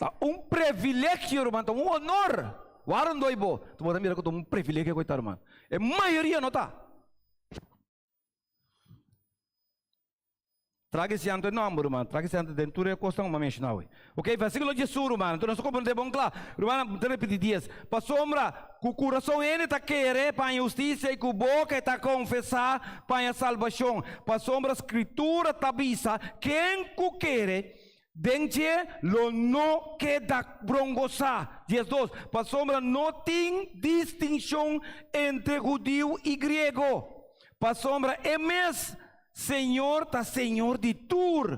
Ta un privilegio, ruman, ta un honor. Wak rondó bo, bo ta mira ku ta un privilegio ku e ta, ruman. E mayoria no ta. Traga ese anto e nomber, ruman. Traga ese anto den tur e kosnan ku mi a menshoná awe. Ok, versíkulo diesun, ruman. Anto nos ta komprendé bon kla. Rumannan, mi ta repití dies. Pasobra ku kurason hende ta kere pa haña hustisia i ku boka e ta konfesá pa haña salbashon. Pasobra Skritura ta bisa, Ken ku kere den dje lo no keda brongosá. 12, Pasobra no tin distinshon entre hudiu i griego, pasobra e mes Señor ta Señor di tur,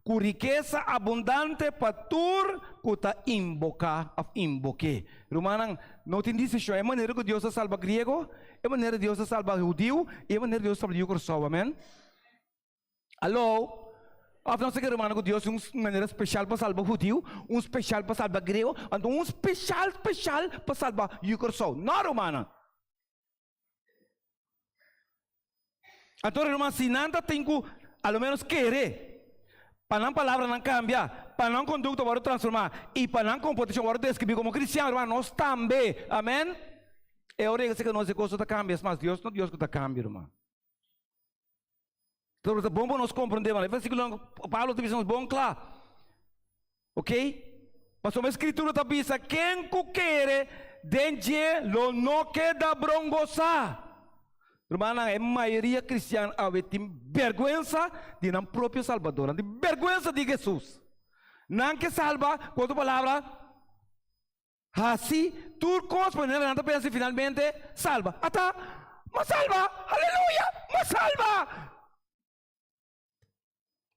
ku rikesa abundante pa tur ku ta inboká òf inbok'é. Rumannan, no tin distinshon. E manera ku Dios a salba griego, e manera Dios a salba hudiu i e manera Dios a salba yu Kòrsou. Amèn. Aló? Of nos ta kere rumannan ku Dios tin un manera speshal pa salba hudiu, un speshal pa salba griego, anto un speshal speshal pa salba yu Kòrsou? No, rumannan! Anto ruman, si nan ta tin ku a lo ménos kere pa nan palabranan kambia, pa nan kondukta wòrdu transformá i pa nan komportashon wòrdu deskribí komo kristian, ruman, nos tambe. Amèn? E ora ei ku nos e kos no ta kambia. Es mas, Dios no Dios ku ta kambia, ruman. Pero ta bon pa nos komprendé, e versíkulonan Pablo ta bisa nos bon kla. Ok? Pasobra e Skritura ta bisa, Ken ku kere den dje lo no keda brongosá. Rumannan, e mayoria kristian awe tin bèrgwensa di nan propio Salbador. Nan tin bèrgwensa di Hesus. Nan ke salba, ku otro palabra, Hasi tur kos manera nan ta pensa i finalmente salba. Ata! M'a salba! Aleluya! M'a salba!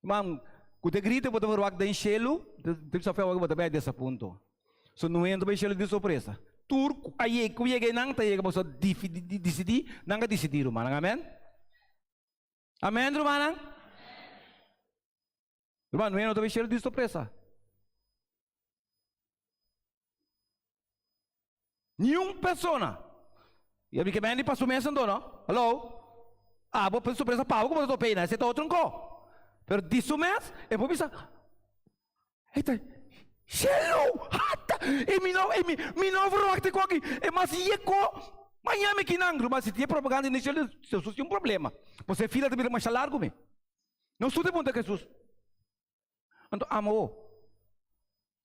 Man, ku ta grita bo ta verwagt den shelu, ta bisa fe awor ku bo ta bai desapunto. So no hende ta bai shelu di sorpresa. Tur ku a yega, ku yega einan ta yega pasobra disidí, nan a disidí rumannan. Amen? Amen rumannan? Ruman, no hende no ta bai shelu di sorpresa. Niun persona. I a mi ke mende pa su mes anto no. Hallo? Abo por sorpresa pa abo ku bo ta topa einan, esei ta otro nko. Pero di su mes e por bisa, Ei ta shelu! Hata! E mi no, e mi, mi no verwachta ku aki. E mas yeko maña mi kinan. Ruman, si tin e propaganda den shelu, Jesus tin un problema. Pasobra e fila ta bira masha largu mi. Nos tur ta puntra Jesus. Anto amo bo.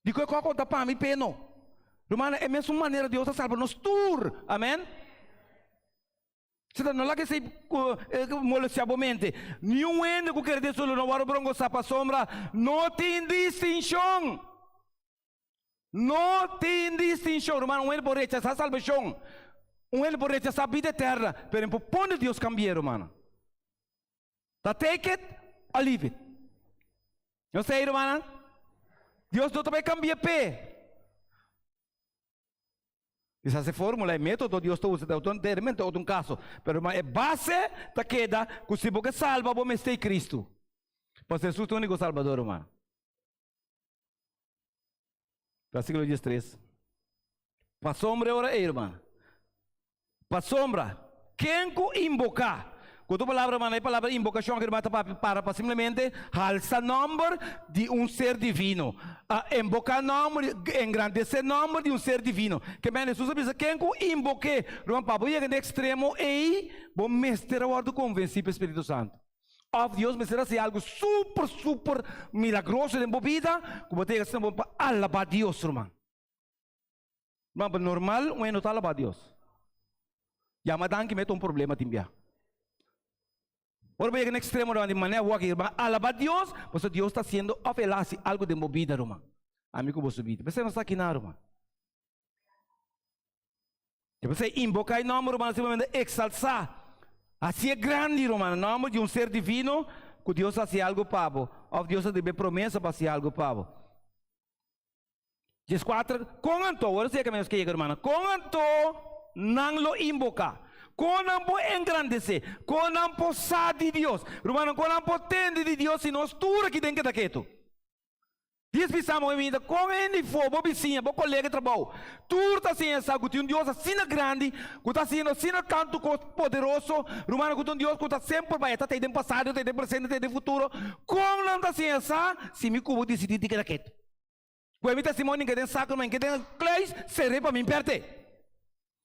Dikon e kos a konta pa mi p'e no? Rumannan, e mesun manera Dios a salba nos tur. Amen. Satan, no laga esei molestia bo mente. Niun hende ku kere den su lo no wòrdu brongosá pasobra no tin distinshon. No tin distinshon. Rumannan, un hende por rechasá salbashon. Un hende por rechasá bida eterna, pero e por pone Dios kambi'é, rumannan. Ta take it or leave it. No sei, rumannan. Dios no ta bai cambia p'e. Quizás e fórmula, e método Dios ta usa ta otro, realmente otro un caso. Pero ruman, e base ta keda cu si bo ke salba, bo mester e Cristo. Pasobra Jesus ta e único Salbador, ruman. Versículo 13. Pasobra e ora ei, ruman. Pasobra ken ku inboká. Ku otro palabra, ruman, e palabra inbokashon aki ruman ta papia para pa simplemente halsa nòmber di un ser divino. Inboká nòmber, engrandesé nòmber di un ser divino. Ke men Hesus a bisa, ken ku inbok'é? Ruman, pa bo yega na e ekstremo ei, bo mester a wòrdu konvensí pa e Spiritu Santu. Òf Dios mester hasi algu super, super milagroso den bo bida ku bo ta yega asina bon pa alabá Dios, ruman. Ruman, pa normal un hende no ta alabá Dios. Yama danki mete un problema tin bia. Ora bo yega na ekstremo, ruman, di manera bo aki, ruman, alabá Dios, pasobra Dios ta hasiendo òf el a hasi algu den bo bida, ruman. Ami ku boso bida. P'esei nos ta akinan, ruman. P'esei inboká e nòmber, ruman, simplemente eksalsá, hasié grandi, ruman, e nòmber di un ser divino ku Dios a hasi algu pa bo, òf Dios a debe promesa pa hasi algu pa bo. Dieskuater, Kon anto, ora si e kaminda nos ke yega, rumannan, kon anto nan lo inboká? Kon nan por engrandesé? Kon nan por sa di Dios? Rumannan, kon nan por tende di Dios si nos tur aki den keda ketu? Dies bisa moe minta, kon hende for, bo bisiña, bo kolega di trabou, tur ta siña sa ku tin un Dios asina grandi, ku ta hasiendo asina tantu kos poderoso, rumannan, ku ta un Dios ku ta semper bai, e ta tei den pasado, e ta tei den presente, e ta tei den futuro, kon nan ta siña sa si mi ku bo disidí di keda ketu? Ku e mi testimonio ke den saku ruman, ke den kluis seré pa mi pèrdè.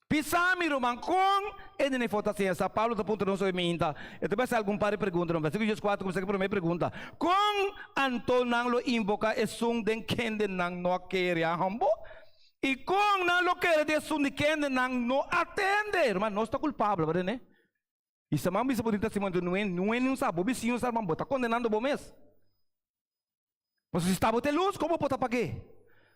Bisa mi ruman, kon e nene for ta siña sa? Pablo ta puntra nos hopi minta. E ta basa algun par di pregunta ruman. Versíkulo dieskuater kuminsá ku e promé pregunta, Kon anto nan lo invoká esun den kende nan no a kere? A hombo? I kon nan lo kere den esun di kende nan no a tende? Ruman, nos ta kulpabel, tabata ne? I sa man bisa bo tin testimonio, nuen nuen sa, bo bisiño sa, ruman, bo ta kondenando bo mes. Pasobra si sta bo te lus, kon bo por ta pag'é?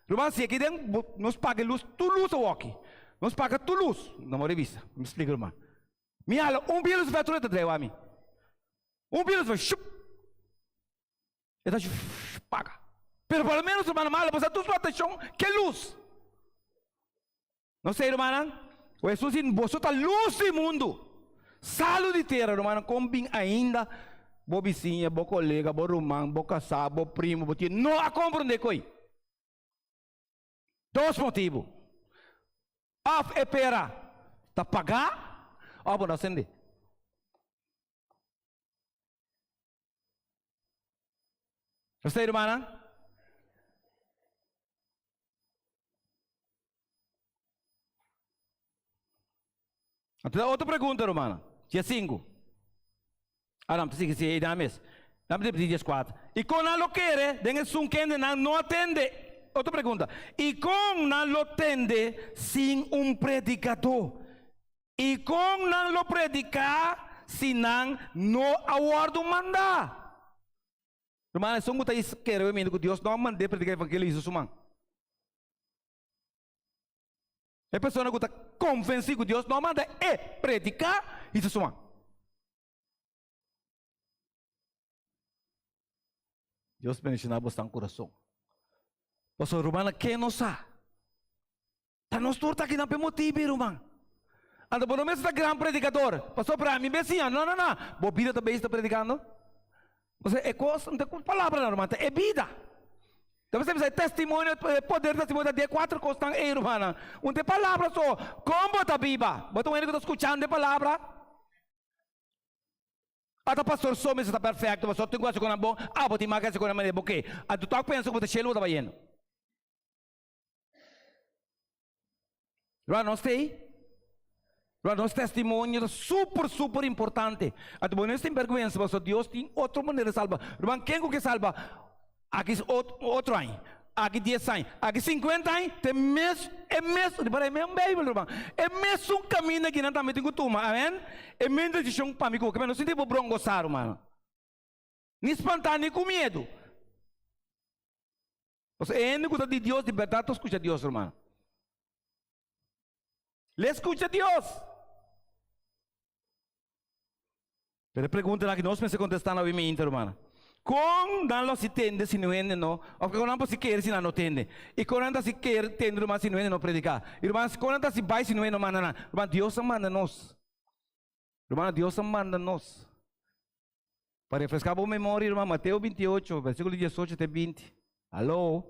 Ruman, si aki den bo, nos paga e lus, tur lus awoki. Nos paga tur lus. No bo revisa. Mi splika ruman. Mi hala un pia lus vèt tur e ta drei mi. Un pia lus vèt shup! E ta shup paga. Pero por lo menos ruman, mi hala pasá tur su atenshon ke lus. No sei, rumannan, ku Hesus di, Boso ta lus di mundu, salu di tera. Rumannan, kon bin ainda bo bisiña, bo kolega, bo ruman, bo kasá, bo primo, bo tio no a komprondé koe? Dos motibu, òf e pera ta pagá òf bo no a sendé. Nos ta hermana? Anto ta otro pregunta, hermana. Dia sinku. Ah, no, sigui, sigui, ei mes. Dame repetí dies kuater. I kon nan lo kere den esun kende nan no a tende? Otro pregunta. I kon nan lo tende sin un predikadó? I kon nan lo prediká si nan no a wòrdu mandá? Rumannan, esun ku ta kere bai mindi ku Dios no a mand'é prediká evangelio hisa su man. E persona ku ta konvensí ku Dios no a manda e prediká hisa su man. Dios bendishoná bosnan kurason. Pasobra rumannan, ken no sa? Ta nos tur ta akinan p'e motibu, ruman. Anto bo no mester ta gran predikador, pasobra ami mes siña. No, no, no. Bo bida ta bezig ta predikando. Pasobra e kos no ta ku palabranan, ruman, ta e bida. Ta mester bisa e testimonio, e poder di testimonio ta di e kuater kosnan ei, rumannan. Un ta e palabra so. Kon bo ta biba? Bo ta un hende ku ta skuchando e palabra? Ata pastor so mester ta perfecto, pastor tin ku hasi konan bon, abo tin mag hasi konan manera bo ke. Anto tok pensa ku bo ta shelu bo ta bayendo. Ruman nos t'ei? Ruman nos testimonio ta super super importante. Anto bo no tin bergwensa pasobra Dios tin otro manera di salba. Ruman ken ku ke salba aki otro aña, aki dies aña, aki sinkuenta aña ta e mes e mes riba e mes Bijbel ruman. E mesun kaminda ki nan tambe tin ku tuma. Amen. E mes desishon pa mi ku bo. Ke men no sinti bo brongosá ruman. Ni spantá ni ku miedu. Pasobra e hende ku ta di Dios di bèrdat ta skucha Dios, ruman. Lei skucha Dios. Pero e preguntanan aki nos mester kontestá na obimente, rumannan. Kon nan lo hasi tende si niun hende no, òf kon nan por hasi kere si nan no tende? I kon nan ta hasi kere tende, ruman, si niun hende no prediká? I ruman, kon nan ta hasi bai si niun hende no manda nan? Ruman, Dios a manda nos. Ruman, Dios a manda nos. Pa refreská bo memoria, ruman, Mateo 28, versíkulo 18 te 20. Aló!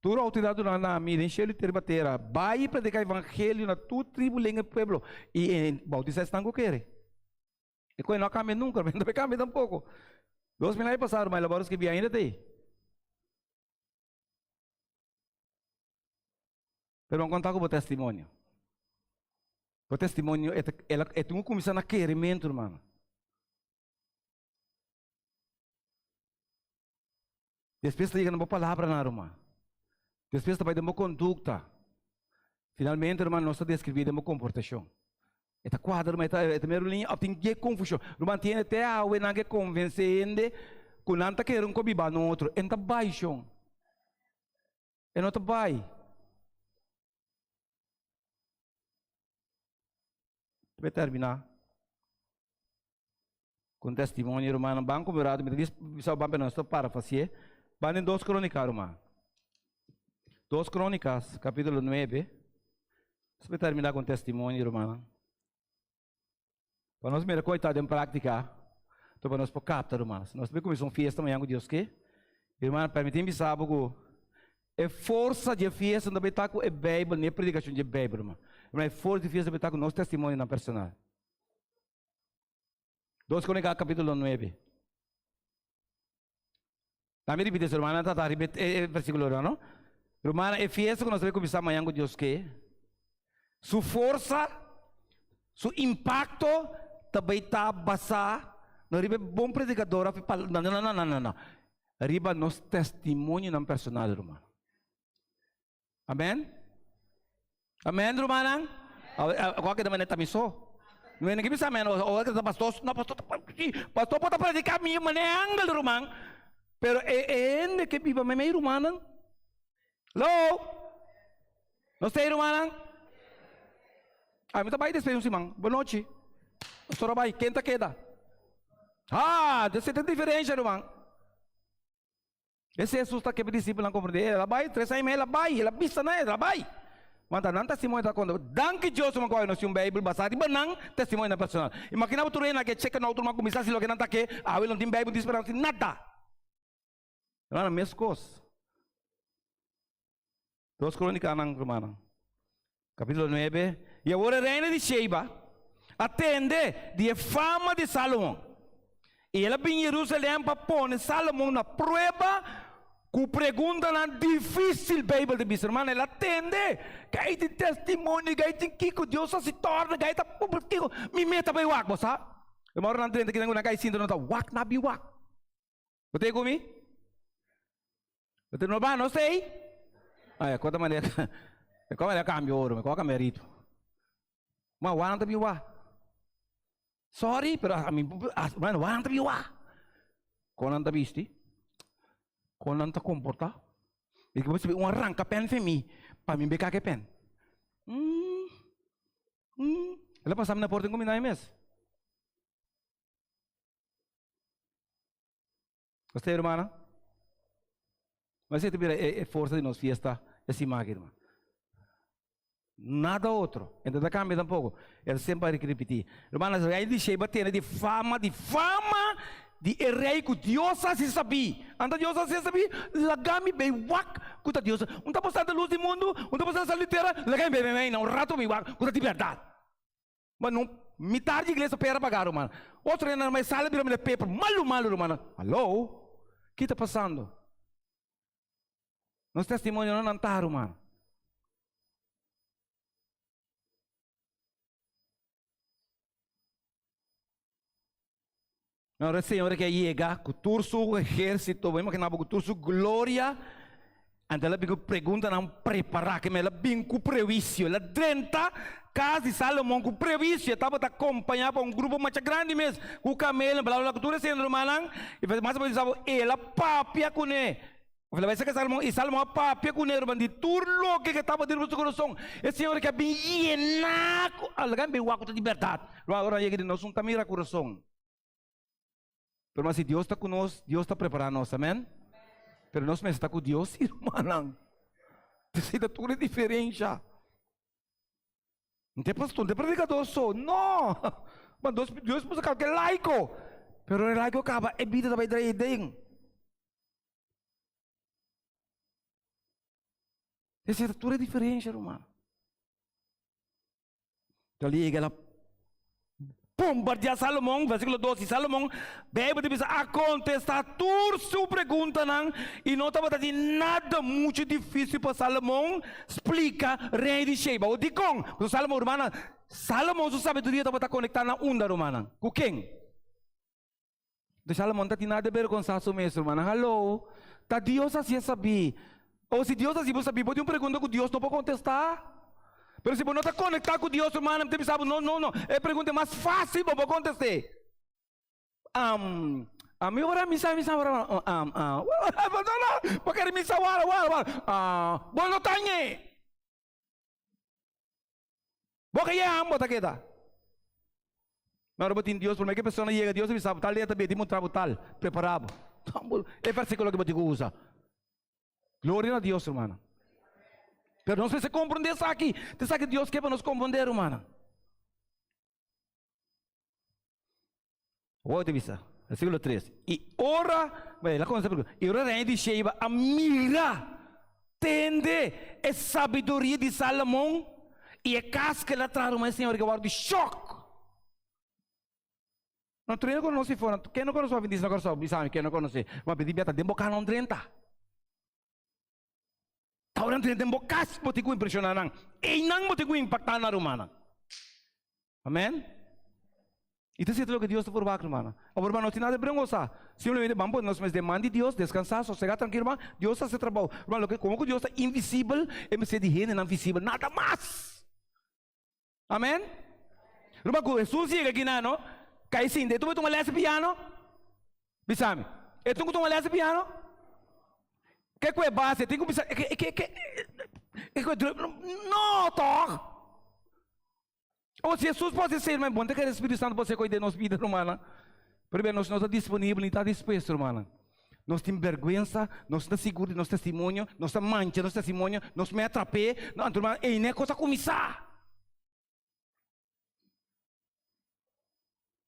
Tur outoridat duná na mi den shelu i riba tera. Bai i prediká evangelio na tur tribu, lenga i pueblo, i boutisá esnan ku kere. E koe no a kambia nunka, no ta kambia tampoko. 2000 aña pasá, ruman, e la wòrdu skibí ainda ta ei. Pero ban konta ku bo testimonio. Bo testimonio e ta e tin ku kuminsá na kerimentu, ruman. Despues ta yega na bo palabranan, ruman. Despues ta bai den bo kondukta. Finalmente, ruman, nos ta deskribí den bo komportashon. E ta kuadra, ruman, e ta e ta mero liña òf tin ke konfushon. Ruman, tin hende te awe nan ke konvensé hende ku nan ta kere un kos biba na otro. E no ta bai, shon. E no ta bai. Bo terminá ku un testimonio, rumannan. Ban ku mi rato, mi ta bisa bo ban, pero nos ta para fasié. Ban den Dos Krónika, ruman. Dos Krónikas, kapítulo nuebe. Nos ta terminá ku un testimonio, rumannan. Pa nos mira kon e ta den práktika, anto pa nos por kapta, ruman. Nos ta kuminsá un fiesta mañan ku Dios ke. I ruman, permití mi bisa bo ku e forsa di e fiesta no ta bai ta ku e Beibel ni e predikashon di e Beibel, ruman. Ruman, e forsa di e fiesta ta bai ta ku nos testimonionan personal. Dos Krónika kapítulo nuebe. Tambe ripiti eso, rumannan ta ta riba e versíkulo no? Rumannan, e fiesta ku nos ta bai kuminsá mañan ku Dios ke, su forsa, su impakto ta bai ta basá no riba e bon predikador òf e pal, no, no, no, no, no, no, riba nos testimonionan personal, ruman. Amen? Amen, rumannan? Awor keda manera ta mi so. No hende ke bisa amen, ora ke ta pastor, no pastor ta pastor por ta prediká mi manera angel, ruman. Pero e hende ke biba meimei rumannan. Hello? No stay rumannan? Ami ta bai despues un siman. Bonochi. Pastor a bai. Ken ta keda? Ha, esei ta diferensha, ruman. Ese Hesus ta kebe disipelnan komprendé, el a bai, tres aña i mei el a bai, el a bisa nan, el a bai. Manta nan testimonio ta konta. Danki Dios ruman ku awe nos tin un Beibel basá riba nan testimonionan personal. Imaginá bo tur hende a ke cheka na otro ruman kuminsá hasi loke nan ta ke, awe no tin Beibel, no tin speransa, no tin nada. Rumannan, meskos. Dos Krónikanan, rumannan, kapítulo nuebe. I awor e reina di Sheba a tende di e fama di Sálomon, i el a bin Yerusalèm pa pone Sálomon na prueba ku preguntanan difísil. Beibel ta bisa, rumannan, el a tende ku ei tin testimonio, ku ei tin kiko Dios a hasi tòrda, ku ei ta kiko. Mi meta bai wak, bo sa. Ruman, ora nan drenta kinan ku nan kai sinta, nan ta wak, nan a bin wak. Bo ta ei ku mi? Bo ta no ba no sei? Ay, kota manera, e kua manera kambia oro, mi kua kambia ritmo. Ma wan ta biwa. Sorry, pero a mi, bueno, wan ta biwa. Kon nan ta bisti? Kon nan ta komportá? E ku bo un arranka pen fe mi, pa mi beka ke pen. Mm, mm. El a pasa mi na porta en kuminda mes. Usted, hermana? Mas esei ta bira e forsa di nos fiesta e siman aki, hermano. Nada otro. E no ta cambia tampoco. E ta semper a ripiti. Hermana, rey di Sheba tene di fama, di fama di e rey cu Dios a haci sabí. Anta Dios a haci sabí? Laga mi bay wak cu ta Dios. Un ta pasando luz di mundo, un ta pasando sal di tera, laga mi bay bay bay na un rato mi wak cu ta di berdad. Ma no mitar di iglesia pera paga ruman. Otro hende nan sali bira mira paper malu malu ruman. Hallo? Ki ta pasando? Nos testimonio no nan ta ruman. Ora e Señor ke a yega ku tur su ehérsito, bo imaginá bo ku tur su gloria, anto el a bin ku preguntanan prepará, ke el a bin ku prewisio, el a drenta kas di Salomon ku prewisio, e tabata kompañá pa un grupo masha grandi mes, ku kamel, bla bla bla, ku tur esei rumannan, i mas bo bisa bo, el a papia kuné. Of el a bai serka Salomon, i Salomon a papia kuné ruman di tur loke ke tabata riba su kurason. E Señor ke a bin yená ku, laga mi bin wak ku ta di bèrdat. Ruman, ora nan yega di nos, un ta mira kurason. Pero mas si Dios ta ku nos, Dios ta prepará nos, amèn? Pero nos mester ta ku Dios, sí, rumannan. Esei ta tur e diferensha. No ta e pastor, no ta e predikador so, no! Ma Dios, Dios puso kalke laiko. Pero e laiko kaba, e bida ta bai drei den. Esei ta tur e diferensha, ruman. Ta liga la. bombardiá Salomon, versíkulo 2, i Salomon, Beibel ta bisa, a kontestá tur su preguntanan, i no tabata tin nada muchu difísil pa Salomon splika rei di Sheba. Bo dikon? Pasobra Salomon, rumannan, Salomon su sabiduria tabata konektá na unda, rumannan? Ku ken? Enton Salomon ta tin nada di bergonsá su mes, rumannan. Haló! Ta Dios hasié sabí. O si Dios hasi bo sabí, bo tin un pregunta ku Dios no por kontestá? Pero si bo no ta konektá ku Dios, rumannan, mi ta bisa bo, no, no, no. E pregunta e mas fásil bo por kontest'é. Am, ami ora misa, misa ora, am, am, no, no, bo kere misa wara, wara, wara. Ah, bo no ta ñe. Bo ke yega bo ta keda. Ma ora bo tin Dios, prome ke persona yega Dios a bisa bo tal dia ta bini muntra bo tal, prepara bo. E versikulo ke bo tin ku usa. Gloria na Dios, rumannan. Pero nos mester komprende esaki. Ta esaki Dios ke pa nos komprende, rumannan. Wou ta bisa, versíkulo tres, I ora, bueno, el a kontestá pregunta, i ora rei di Sheba a mira, tende e sabiduria di Salomon i e kas ku el a traha, ruman e señor ke wòrdu di shòk. No tur hende konosé for, ken no konosé Adventista na Kòrsou? Bisa mi ken no konosé. Ma pidi bia ta den bo kas nan drenta. Ta ora nan drenta den bo kas bo tin ku impreshoná nan. Einan bo tin ku impaktá nan rumannan. Amen. I ta cierto loke Dios ta por wak, hermano. Awor, hermano, no tin nada di brengosa. Simplemente ban pone nos mes den man di Dios, descansá, sosegá, trankilo, hermano. Dios ta haci trabou. Hermano, loke, como cu Dios ta invisibel, e mester di hendenan visibel, nada mas. Amen. Hermano, cu Jesus yega aki nan, no, cai sinta, e tuma tuma les di piano? Bisa mi, e tin cu tuma les di piano? Ke cu e base? E tin cu bisa, ke, ke, ke, ke cu e drum? No, toch? O si Hesus por hasi esei, ruman, bon ta kere Spiritu Santu por hasi kos den nos bida, rumannan. Pero bia nos no ta disponibel ni ta dispuesto, rumannan. Nos tin bèrgwensa, nos no ta sigur di nos testimonio, nos ta mancha nos testimonio, nos mei a trap'é, no, anto ruman, ei kos a kuminsá.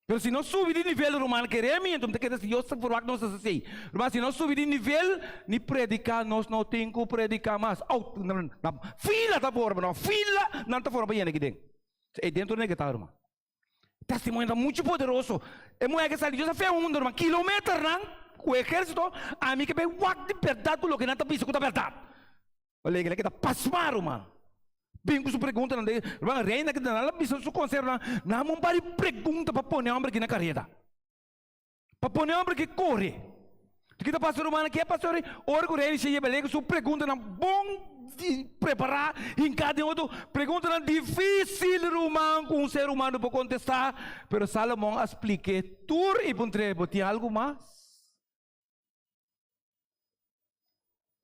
Pero si nos subi di nivel, ruman, kere mi, anto mi ta kere si Dios ta forwak nos hasi esei. Ruman, si nos subi di nivel, ni prediká nos no tin ku prediká mas. Au, na fila ta forma, no, fila nan ta forma pa yena aki den. Ei dentro nega ta, ruman. Testimonio ta muchu poderoso. E muhé ke sali Dios a fe hunda, ruman, kilometernan ku ehérsito, ami ke bai wak di bèrdat ku loke nan ta bisa ku ta bèrdat. Alegre el a keda pasmá, ruman. Bin ku su preguntanan de, ruman, reina ki nan a bisa su konsehonan, nan un par di pregunta pa pone homber aki na kareda. Pa pone homber aki kore. Ki ta pasa, rumannan? Ke a pasa ora ora ku reina yega alegre su preguntanan bon di prepará, hinká den otro, preguntanan difísil, ruman, ku un ser humano por kontestá, pero Salomon a splik'é tur i puntr'é, bo tin algu mas?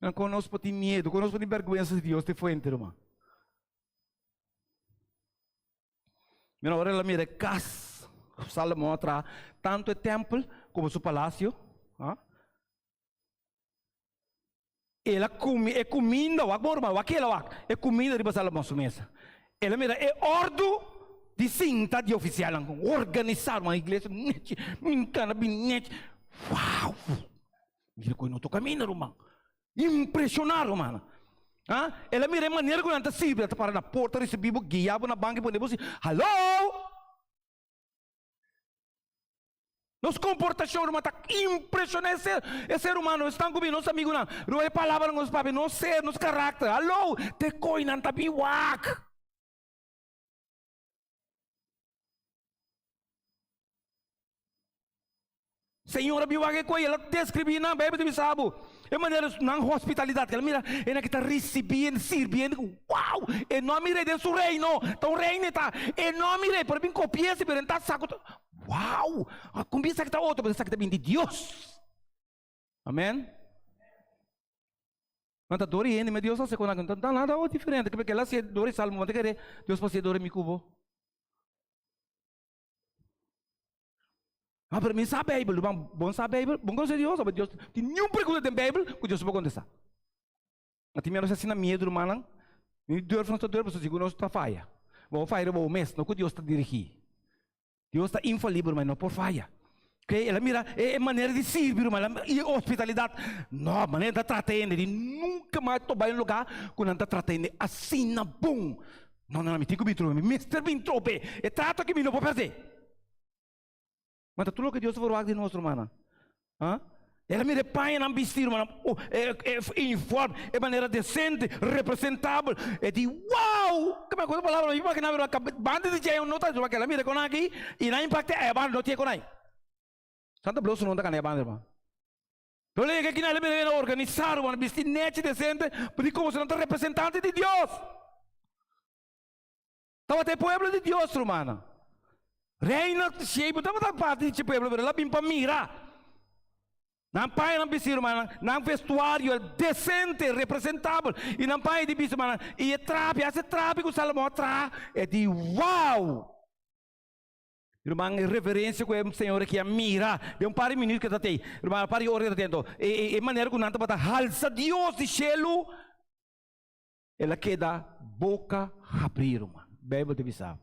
Nan kon nos por tin miedu, kon nos por tin bèrgwensa si Dios ta e fuente, ruman? Mira, ora el a mira e kas ku Salomon a traha, tantu e tèmpel komo su palasio, ah, el a kumi e kuminda, wak bon ruman, wak kila wak, e kuminda riba Salomon su mesa. El a mira e òrdu di sinta di ofisialnan, organisá, ruman, iglesia nechi, minkana bin nechi, wou! Mira ku e no toka mina, ruman. Impreshoná, ruman. Ah, el a mira e manera ku nan ta sirbi, nan ta para na porta, risibí bo, guia bo na banki, pone bo si, haló! Nos komportashon, ruman, ta impreshoná e ser, e ser humano. Esnan ku bini, nos amigunan, ruman, e palabranan ku nos papia, nos ser, nos karakter, haló! Te koi nan ta bin wak. Señor a bin wak e koe, el a deskribí nan, Beibel ta bisa bo, e manera nan hospitalidat, el a mira e nan ki ta risibí hende, sirbi hende, wow! E no a mir'é den su reino, ta un reino e ta, e no a mir'é, por e bin kopi'é si, pero e ta sa ku ta, wow! Kon bin esaki ta otro, pero esaki ta bin di Dios. Amen. Nan ta dor hende, ma Dios a hasi ku nan, no ta nada diferente, ke el a hasi dor di Salomon, ta kere Dios por hasi dor di mi ku bo? Ah, pero mi sa Bijbel. Ruman, bon sa Bijbel? Bon conoce Dios? Aba Dios tin niun pregunta den Bijbel ku Dios no por contesta. A tin menos asina miedu, rumannan. Ni durf nos ta durf, pasobra sigur nos ta faya. Bo a faya riba bo mes, no ku Dios ta dirigí. Dios ta infalibel, ruman, e no por faya. Oké, el a mira e manera di sirbi, ruman, i e hospitalidat. No, manera nan ta trata hende, di nunka mas ta bai un lugá ku nan ta trata hende asina bon. No, no, no, mi tin ku bin trobe, mi mester bin trobe. E trato aki mi no por pèrdè. Ma ta tur loke Dios ta verwagt di nos, rumannan. Ha? El a mira e pañanan bisti, rumannan, oh, e, e uniform, e manera desente, representabel. E di, wow! Ke me palabra, mi imaginá mi, ruman, banda di dje no ta, ruman, ke el a mira kon aki, i nan impakte, e banda no tin kon ai. Santa Bloso no ta gana e banda, ruman. Pero el a yega aki, el a mira nan organisá, ruman, bisti nechi, desente, di komo si nan ta representante di Dios. Tabata e pueblo di Dios, rumannan. Reina Sheba tabata parti di e pueblo, pero el a bin pa mira. Nan pañanan bisti, rumannan, nan vestuario desente, representabel, i nan paña di bisti, rumannan, i e trapi, hasta e trapi ku Salomon a traha, e di, Wow! Ruman, e reverencia cu e señor aki a mira den un par di minuut cu e ta tei, ruman, un par di ora cu e ta tei, anto e manera cu nan tabata halsa Dios di shelu, El a keda boka habrí, ruman. Beibel ta bisa.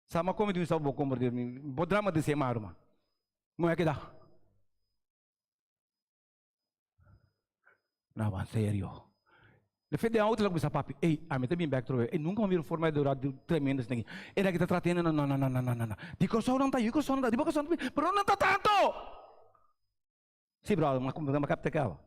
Sa ma komi ta bisa bo kombertí, bo drama di sema, ruman. Muhé a keda. No, wan serio. De fe den auto el a kuminsá papia, ey, ami ta bin bèk trobe. Ey, nunka mi a mira un forma di adorá tremendo asina aki. E aki ta trata hende, no, no, no, no, no, no, no. Di Kòrsou nan ta, yu Kòrsou nan ta, di bo Kòrsou nan ta, pero nan ta tantu! Sí, brother, ma kapta kaba.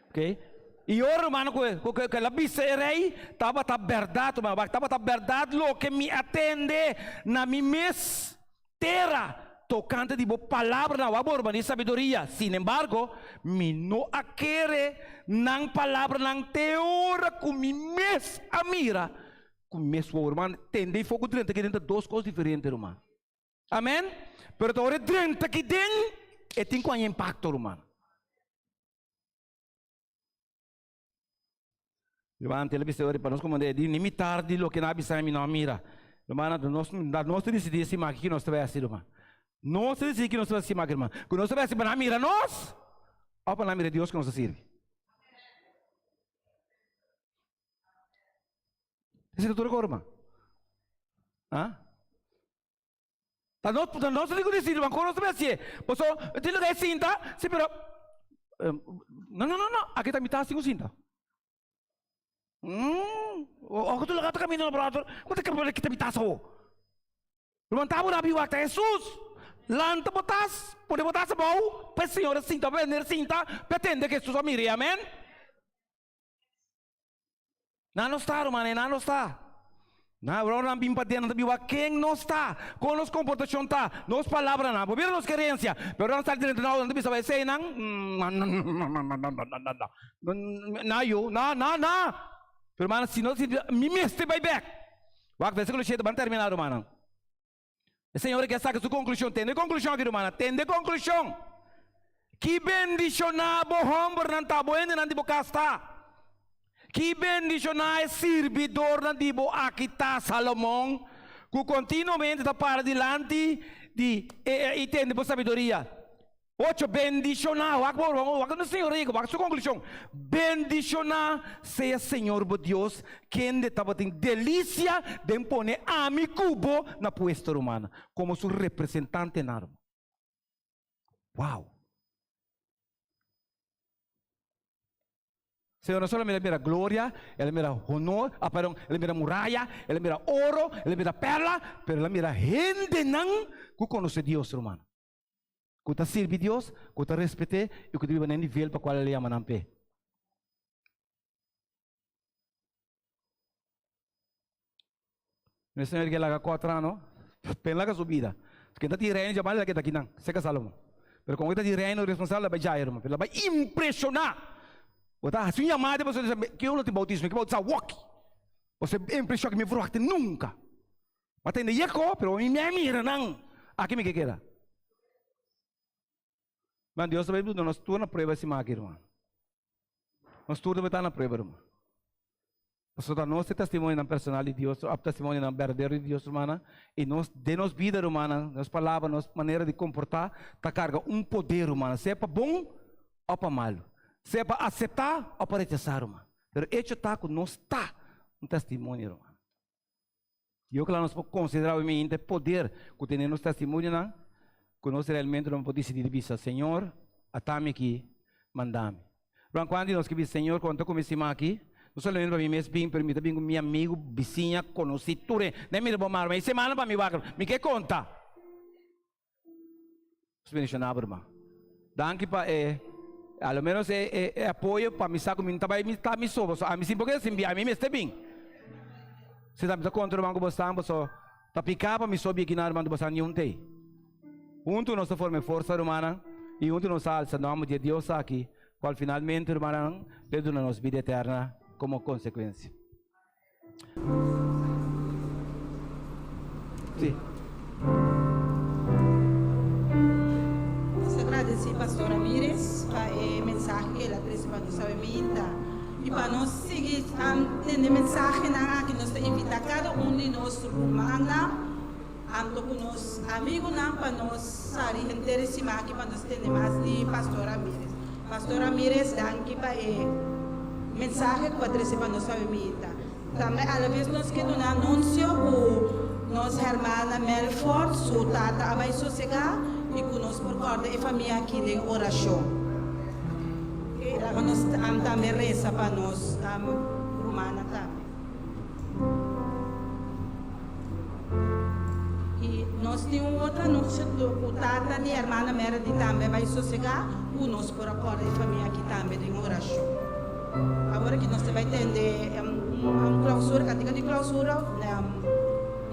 Ok? I ora, hermano, ku ku ku el a bisa e rei, tabata bèrdat, hermano, wak, tabata bèrdat loke mi a tende na mi mes tera tokante di bo palabranan, wak bo, hermano, di sabiduria. Sin embargo, mi no a kere nan palabranan te ora ku mi mes a mira ku mi mes wowo, hermano. Tende i foku drenta aki den ta dos kos diferente, hermano. Amen. Pero ta ora e drenta aki den, e tin ku haña impakto, ruman. Ruman, el a bisa ora pa nos komand'é di ni mitar di loke nan a bisa mi no a mira. Ruman, anto nos nos ta disidí si maki ki nos ta bai hasi, ruman. Nos ta disidí ki nos ta bai hasi maki, ruman. Ku nos ta bai hasi pa nan mira nos òf pa nan mira Dios ku nos ta sirbi. Esei ta tur e kos, ruman. Ah? Ta nos, ta nos tin ku disidi, ruman, kon nos ta bai hasié? Paso, tin lugar e sinta, si pero, no, no, no, no, aki ta mi tas tin ku sinta. Oko tur lugar ta kaminda no, brother, kon ta kaba kita mi tas awo? Ruman, ta bo rabi wak, ta Hesus! Lanta bo tas, pone bo tas abou, pa e señora sinta, pa e meneer sinta, pa e tende ku Hesus a mir'é, amen? Nan no sta, rumannan, nan no sta. Nan ora nan bin paden, nan ta biba ken nos ta, kon nos komportashon ta, nos palabranan, por mira nos kerensia. Pero ora nan sali drenta nan outo, nan ta bisa bai esei nan, na yu, na, na, na. Pero rumannan, si no sinti, mi mester bai bek. Wak, versíkulo shete, ban terminá, rumannan. E señor aki a saka su konklushon. Tende e konklushon aki, rumannan. Tende e konklushon. Ki bendishoná bo hòmbernan ta, bo hendenan di bo kas ta. Ki bendishoná e sirbidornan di bo aki ta, Salomon, ku kontinuamente ta para dilanti di e i tende bo sabiduria. Ocho, Bendishoná, wak bo, wak nos Señor rico, wak su konklushon, Bendishoná sea Señor bo Dios, kende tabatin delisia den pone ami ku bo na puesto, rumannan, komo su representantenan, ruman. Wow! Señor no solamente a mira gloria, el a mira honor, ah, perdon, el a mira muraya, el a mira oro, el a mira perla, pero el a mira hendenan ku konosé Dios, ruman. Ku ta sirbi Dios, ku ta respet'é i ku ta biba na e nivel pa kual el a yama nan p'e. Mi Señor ke laga kotra no, pen laga su bida. Ken ta tin reino djamal la keda kinan, seka Salomon. Pero kon e ta tin reino responsabel la bai djaya ruman, pero la bai impreshoná. Bo ta hasi un yamada di pasobra ke uno tin boutismo, ke boutisá woki. Bo se impreshon ke mi verwachti nunka. Bo a tende yeko, pero mi a mira nan, aki mi ke keda. Man, Dios ta bai duna nos tur na prueba esei aki, ruman. Nos tur ta bai ta na prueba, ruman. Pasobra ta nos e testimonionan personal di Dios, òf testimonionan berdadero di Dios, rumannan, i nos, den nos bida, rumannan, nos palabra, nos manera di komportá ta karga un poder, rumannan, sea pa bon òf pa malu, sea pa aseptá òf pa rechasá, ruman. Pero echo ta ku nos ta un testimonio, ruman. Yo kla nos por konsiderá hoy mainta e poder ku tene nos testimonionan, ku nos realmente lo por disidí di bisa, Señor, ata mi aki, manda mi. Ruman, kuantu di nos ke bisa, Señor, konta ku mi siman aki, no solamente pa mi mes bin, pero mi ta bin ku mi amigu, bisiña, konosí, tur hende. Nan mira bo mano, e semana pa mi wak, mi ke konta. Bendishoná bo ruman. Danki pa e a lo menos e e e apoyo pa mi sa ku mi no ta bai mi ta mi so pasobra ami sin por keda sin bia ami mester bin. Si ta mi ta konta ruman ku bo stan pasobra ta piká pa mi so bi akinan ruman ku bo stan niun tei. Huntu nos ta forma e forsa rumannan i huntu nos ta alsa nòmber di e Dios aki kual finalmente rumannan lo duna nos bida eterna komo konsekuensia. Sí. Nos ta gradeci Pastor Ramirez pa e mensahe cu el a trece pa nos awe minta. Y pa nos sigui tende mensahenan aki nos ta invita cada un di nos rumannan anto cu nos amigunan pa nos sali henter e siman aki pa nos tende mas di Pastor Ramirez. Pastor Ramirez danki pa e mensahe cu a trece pa nos awe minta. Tambe alaves nos ke duna anunsio ku nos hermana Melford su tata a bai sosegá i ku nos por kòrda e famia aki den orashon. Laga nos tambe resa pa nos rumannan tambe. I nos tin un otro anunsio ku tata di hermana Meredith tambe a bai sosegá ku nos por a kòrda e famia aki tambe den orashon. Awor aki nos ta bai tende un clausura, cantica di clausura na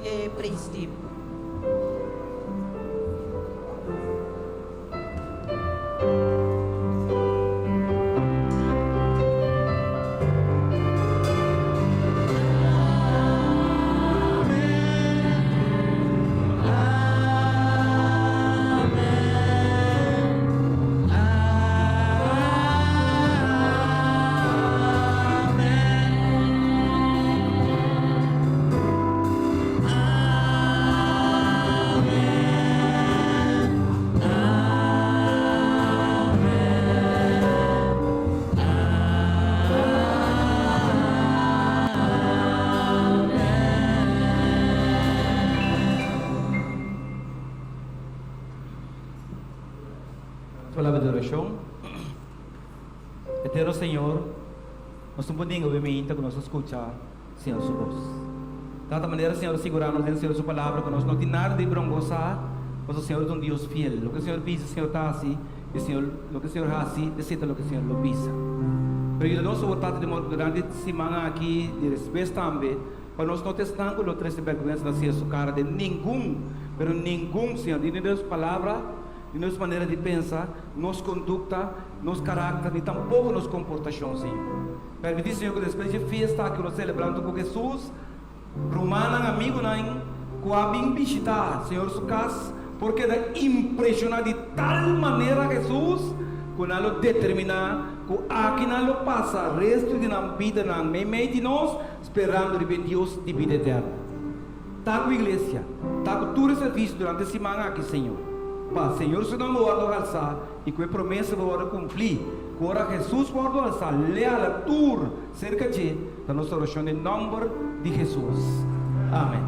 e praise team. Palabra di oracion. Eterno Señor, nos ta un por ninga obviamente cu nos a scucha Señor su voz. Tata, manera Señor a sigura nos den Señor su palabra cu nos no tin nada di brongosa, pasobra Señor ta un Dios fiel. Loke Señor bisa, Señor ta haci, y Señor, loke Señor haci, esey ta loke Señor lo bisa. Pero yuda nos, Awor, Tata, di amor, durante e siman aki, di despues tambe, Pa nos no ta esnan ku lo trese bèrgwensa na Señor su kara den ningun, pero ningun, Señor, ni den nos palabra, ni nos manera di pensa, nos kondukta, nos karakter, ni tampoko nos komportashon, Señor. Permití, Señor, ku despues dje fiesta aki ku nos selebrá huntu ku Hesus, rumannan, amigunan ku a bin bishitá Señor su kas por keda impreshoná di tal manera Hesus ku nan lo determiná ku aki nan lo pasa restu di nan bidanan meimei di nos, Sperando riba e Dios di bida eterno. Ta ku iglesia, ta ku tur e servisio durante e siman aki, Señor. Pa Señor su nomber wòrdu halsá i ku e promesa por wòrdu kumplí, ku ora Hesus wòrdu halsá, l'e hala tur serka dje, ta nos orashon den nòmber di Hesus. Amen.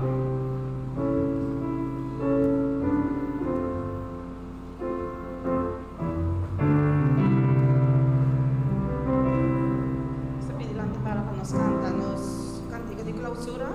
Nos ta pidi lanta para pa nos canta nos cantica di clausura.